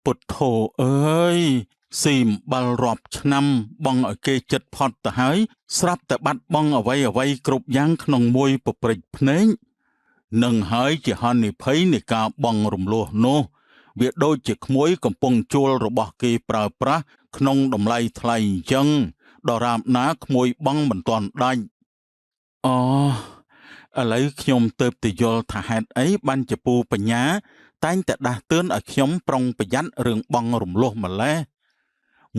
ពុទ្ធោអើយស៊ីអំបិលរាប់ឆ្នាំបង់ឲ្យគេចិត្តផុតទៅហើយស្រាប់តែបាត់បង់អ្វីអ្វីគ្រប់យ៉ាងក្នុងមួយពព្រិចភ្នែកនឹងហើយជាហានិភ័យនៃការបង់រំលោះនោះវាដូចជាក្មួយកំពុងជួលរបស់គេប្រើប្រាស់ក្នុងតម្លៃថ្លៃអញ្ចឹង ដរាបណាក្មួយបង់មិនទាន់ដាច់អូឥឡូវខ្ញុំទៅទៅយល់ថាហេតុអីបានជាពូបញ្ញា តែងតែដាស់តឿនឲ្យខ្ញុំប្រុងប្រយ័ត្នរឿងបង់រំលោះម្លេះ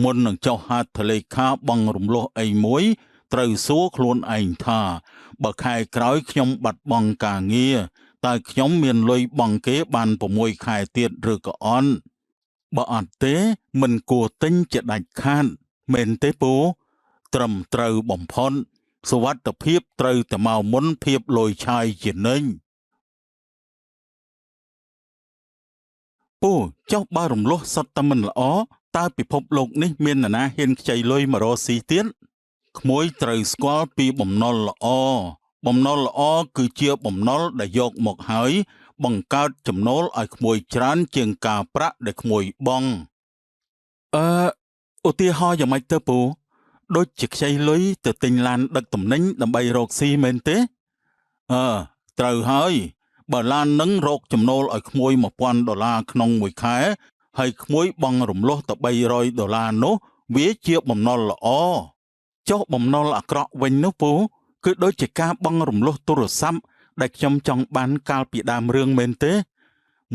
មុននឹងចុះហត្ថលេខាបង់រំលោះអីមួយ ត្រូវសួរខ្លួនឯងថា បើខែក្រោយខ្ញុំបាត់បង់ការងារតើខ្ញុំមានលុយបង់គេបាន6ខែទៀតឬក៏អត់បើអត់ទេមិនគួរទិញជាដាច់ខាតមែនទេពូត្រឹមត្រូវបំផុតសុវត្ថិភាពត្រូវតែមកមុនភាពលយឆាយជានិញពូចុះបើរំលោះសុទ្ធតែមិនល្អតើពិភពលោកនេះមាននរណាហ៊ានខ្ចីលុយមករកស៊ីទៀតក្មួយត្រូវស្គាល់ពីបំណុលល្អបំណុលល្អគឺជាបំណុលដែលយកមកហើយបង្កើតចំណូលឲ្យក្មួយច្រើនជាងការប្រាក់ដែលក្មួយបង់អឺឧទាហរណ៍យ៉ាងម៉េចទៅពូដូចជាខ្ចីលុយទៅទិញឡានដឹកទំនិញដើម្បីរកស៊ីមែនទេអឺត្រូវហើយបើឡាននឹងរកចំណូលឲ្យក្មួយ1000ដុល្លារក្នុងមួយខែហើយក្មួយបង់រំលោះទៅ300ដុល្លារនោះវាជាបំណុលល្អចុះបំណុលអាក្រក់វិញនោះពូគឺដូចជាការបង់រំលោះទូរស័ព្ទដែលខ្ញុំចង់បានកាលពីដើមរឿងមែនទេ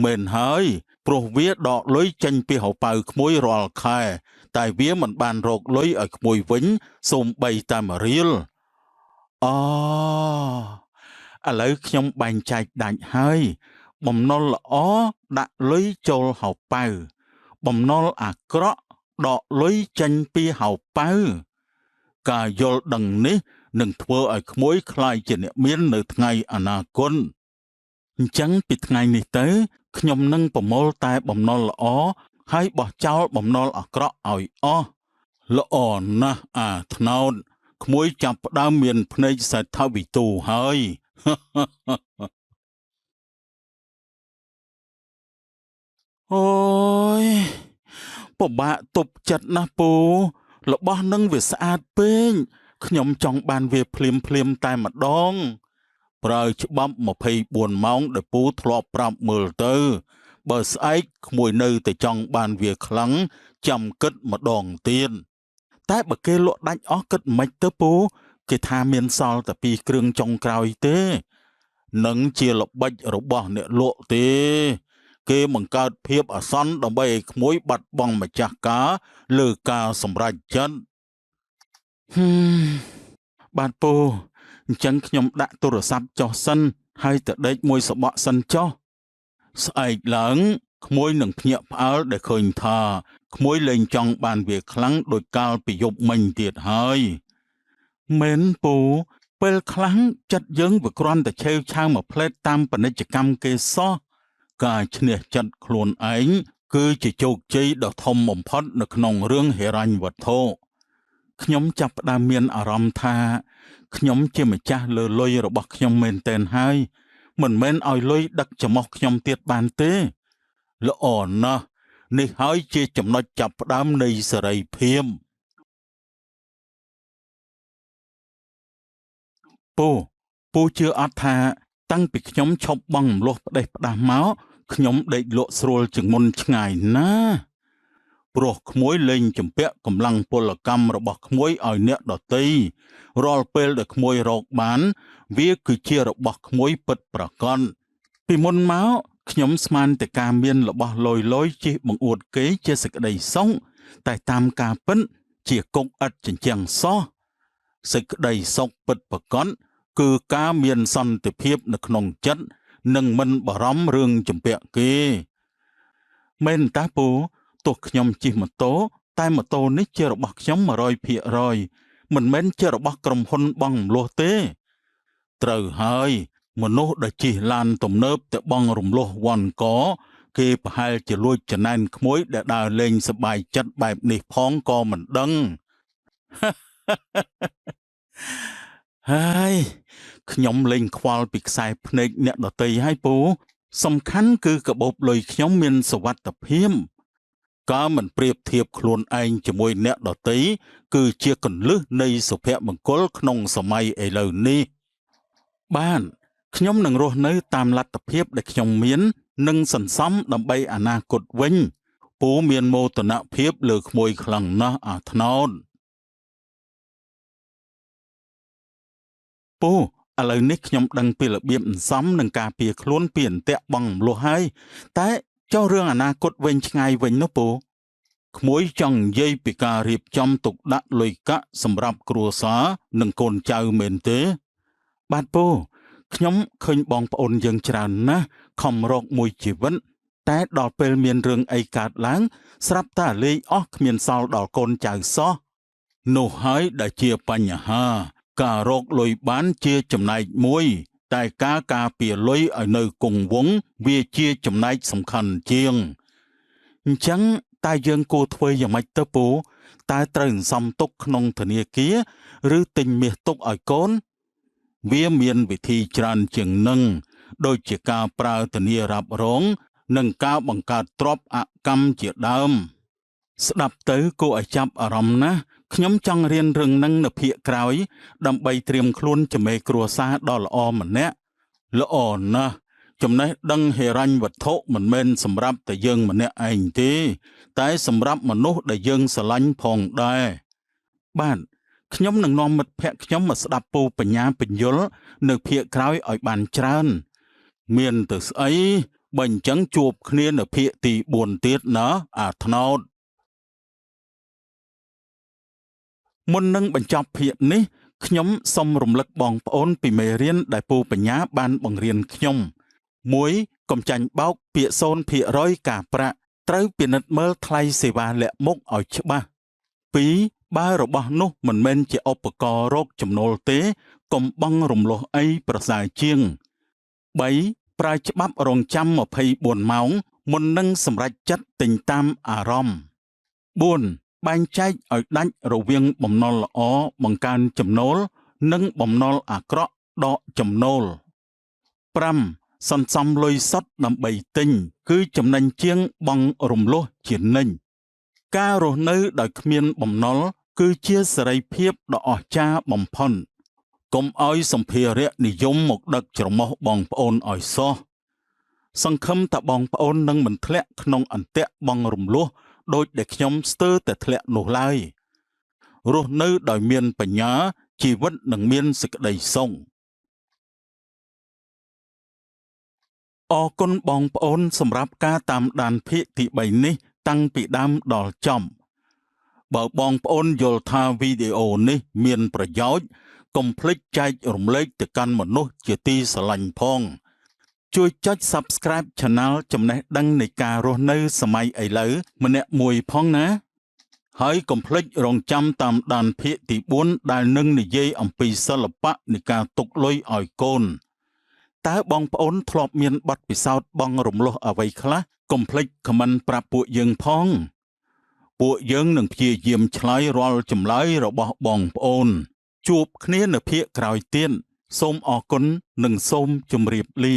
មែនហើយព្រោះវាដកលុយចេញពីហោប៉ៅក្មួយរាល់ខែតែវាមិនបានរកលុយឲ្យក្មួយវិញសូម្បីតែមួយរៀលអូឥឡូវខ្ញុំបែងចែកដាច់ហើយបំណុលល្អដាក់លុយចូលហោប៉ៅបំណុលអាក្រក់ដកលុយចេញពីហោប៉ៅការយល់ដឹងនេះនឹងធ្វើឲ្យក្មួយក្លាយជាអ្នកមាននៅថ្ងៃអនាគតអញ្ចឹងពីថ្ងៃនេះទៅខ្ញុំនឹងប្រមូលតែបំណុលល្អហើយបោះចោលបំណុលអាក្រក់ឲ្យអស់ល្អណាស់អាថ្នោតក្មួយចាប់ផ្ដើមមានភ្នែកសេដ្ឋវិទូហើយ អូយពិបាកទប់ចិត្តណាស់ពូរបស់នឹងវាស្អាតពេកខ្ញុំចង់បានវាភ្លាមភ្លាមតែម្ដងប្រើច្បាប់24ម៉ោងដែលពូធ្លាប់ប្រាប់មើលទៅបើស្អែកក្មួយនៅតែចង់បានវាខ្លាំងចាំគិតម្ដងទៀតតែបើគេលក់ដាច់អស់គិតមិនទៅពូគេថាមានសល់តែពីរគ្រឿងចុងក្រោយទេនឹងជាល្បិចរបស់អ្នកលក់ទេគេបង្កើតភាពអាសន្នដើម្បីឲ្យក្មួយបាត់បង់ម្ចាស់ការលើការសម្រេចចិត្តហឹមបាទពូអញ្ចឹងខ្ញុំដាក់ទូរស័ព្ទចុះសិនហើយទៅដេកមួយសបកសិនចុះស្អែកឡើងក្មួយនឹងភ្ញាក់ផ្អើលដែលឃើញថាក្មួយលែងចង់បានវាខ្លាំងដោយកាលពីយប់មិញទៀតហើយមែនពូពេលខ្លាំងចិត្តយើងវាគ្រាន់តែឆេវឆាវមួយផ្លេតតាមពាណិជ្ជកម្មគេសោះការឈ្នះចិត្តខ្លួនឯងគឺជាជោគជ័យដ៏ធំបំផុតនៅក្នុងរឿងហិរញ្ញវត្ថុខ្ញុំចាប់ផ្ដើមមានអារម្មណ៍ថាខ្ញុំជាម្ចាស់លើលុយរបស់ខ្ញុំមែនទែនហើយមិនមែនឲ្យលុយដឹកច្រមុះខ្ញុំទៀតបានទេល្អណាស់នេះហើយជាចំណុចចាប់ផ្ដើមនៃសេរីភាពពូពូជឿអត់ថាតាំងពីខ្ញុំឈប់បង់រំលោះផ្ដេសផ្ដាស់មកខ្ញុំដេកលក់ស្រួលជាងមុនឆ្ងាយណាស់ព្រោះក្មួយលែងជំពាក់កម្លាំងពលកម្មរបស់ក្មួយឲ្យអ្នកដទៃរាល់ពេលដែលក្មួយរកបានវាគឺជារបស់ក្មួយពិតប្រាកដពីមុនមកខ្ញុំស្មានតែការមានរបស់លយលយជិះបង្អួតគេជាសេចក្តីសុខតែតាមការពិតជាគុកឥតចិញ្ចាំងសោះសេចក្តីសុខពិតប្រាកដគឺការមានសន្តិភាពនៅក្នុងចិត្តនិងមិនបារម្ភរឿងជំពាក់គេមែនតាពូទោះខ្ញុំជិះម៉ូតូតែម៉ូតូនេះជារបស់ខ្ញុំ100%មិនមែនជារបស់ក្រុមហ៊ុនបង់រំលោះទេត្រូវហើយមនុស្សដែលជិះឡានទំនើបទៅបង់រំលោះវ៉ាន់កគេប្រហែលជាលួចចំណែនក្មួយដែលដើរលេងសប្បាយចិត្តបែបនេះផងក៏មិនដឹងហើយខ្ញុំលេងខ្វល់ពីខ្សែភ្នែកអ្នកដទៃហើយពូសំខាន់គឺកាបូបលុយខ្ញុំមានសុវត្ថិភាពការមិនប្រៀបធៀបខ្លួនឯងជាមួយអ្នកដទៃគឺជាគន្លឹះនៃសុភមង្គលក្នុងសម័យឥឡូវនេះបានខ្ញុំនឹងរស់នៅតាមលទ្ធភាពដែលខ្ញុំមាននិងសន្សំដើម្បីអនាគតវិញពូមានមោទនភាពលើក្មួយខ្លាំងណាស់អាថ្នោត ពូឥឡូវនេះខ្ញុំដឹងពីរបៀបអន្សំនិងការពារខ្លួនពីអន្ទាក់បងរំលោះហើយតែចុះរឿងអនាគតវិញឆ្ងាយវិញនោះពូក្មួយចង់និយាយពីការរៀបចំទុកដាក់លុយកាក់សម្រាប់គ្រួសារនិងកូនចៅមែនទេបាទពូខ្ញុំឃើញបងប្អូនយើងច្រើនណាស់ខំរកមួយជីវិតតែដល់ពេលមានរឿងអីកើតឡើងស្រាប់តែលេងអស់គ្មានសល់ដល់កូនចៅសោះនោះហើយដែលជាបញ្ហាការរកលុយបានជាចំណែកមួយ តែការការពារលុយឲ្យនៅគង់វង្សវាជាចំណែកសំខាន់ជាងអញ្ចឹងតើយើងគួរធ្វើយ៉ាងម៉េចទៅពូតើត្រូវសន្សំទុកក្នុងធនាគារឬទិញមាសទុកឲ្យកូនវាមានវិធីច្រើនជាងនឹងដូចជាការប្រើធានារ៉ាប់រងនិងការបង្កើតទ្រព្យអកម្មជាដើមស្ដាប់ទៅគួរឲ្យចាប់អារម្មណ៍ណាស់ខ្ញុំចង់រៀនរឿងនឹងនៅភាគក្រោយដើម្បីត្រៀមខ្លួនជាមេគ្រួសារដ៏ល្អម្នាក់ល្អណាស់ចំណេះដឹងហិរញ្ញវត្ថុមិនមែនសម្រាប់តែយើងម្នាក់ឯងទេតែសម្រាប់មនុស្សដែលយើងស្រឡាញ់ផងដែរបាទខ្ញុំនឹងនាំមិត្តភក្តិខ្ញុំមកស្ដាប់ពូបញ្ញាពន្យល់នៅភាគក្រោយឲ្យបានច្រើនមានទៅស្អីបើអញ្ចឹងជួបគ្នានៅភាគទី4ទៀតណាអាត្នោតមុននឹងបញ្ចប់ភាគនេះខ្ញុំសូមរំលឹកបងប្អូនពីមេរៀនដែលពូបញ្ញាបានបង្រៀនខ្ញុំ1កុំចាញ់បោកពាក្យ0%ការប្រាក់ត្រូវពិនិត្យមើលថ្លៃសេវាលាក់មុខឲ្យច្បាស់2បើរបស់នោះមិនមែនជាឧបករណ៍រកចំណូលទេកុំបង់រំលោះអីប្រសើរជាង3ប្រើច្បាប់រងចាំ24ម៉ោងមុននឹងសម្រេចចិត្តទិញតាមអារម្មណ៍4បែងចែកឲ្យដាច់រវាងបំណុលល្អបង្កើនចំណូលនិងបំណុលអាក្រក់ដកចំណូល5សន្សំលុយសុទ្ធដើម្បីទិញគឺចំណេញជាងបង់រំលោះជានិញការរស់នៅដោយគ្មានបំណុលគឺជាសេរីភាពដ៏អស្ចារ្យបំផុតកុំឲ្យសម្ភារៈនិយមមកដឹកច្រមុះបងប្អូនឲ្យសោះសង្ឃឹមថាបងប្អូននឹងមិនធ្លាក់ក្នុងអន្ទាក់បង់រំលោះដោយដែលខ្ញុំស្ទើរតែធ្លាក់នោះឡើយរស់នៅដោយមានបញ្ញាជីវិតនឹងមានសេចក្តីសុខអរគុណបងប្អូនសម្រាប់ការតាមដានភាគទី3នេះតាំងពីដើមដល់ចប់បើបងប្អូនយល់ថាវីដេអូនេះមានប្រយោជន៍កុំភ្លេចចែករំលែកទៅកាន់មនុស្សជាទីស្រឡាញ់ផងជួយចុច Subscribe Channel ចំណេះដឹងនៃការរស់នៅសម័យឥឡូវម្នាក់មួយផងណាហើយកុំភ្លេចរងចាំតាមដានភាគទី4ដែលនឹងនិយាយអំពីសិល្បៈនៃការទុកលុយឲ្យកូនតើបងប្អូនធ្លាប់មានបទពិសោធន៍បង់រំលោះអ្វីខ្លះកុំភ្លេច comment ប្រាប់ពួកយើងផងពួកយើងនឹងព្យាយាមឆ្លើយរាល់ចម្លើយរបស់បងប្អូនជួបគ្នានៅភាគក្រោយទៀតសូមអរគុណនិងសូមជម្រាបលា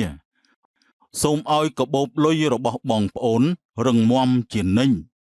សូមឲ្យកាបូបលុយរបស់បងប្អូនរឹងមាំជានិច្ច។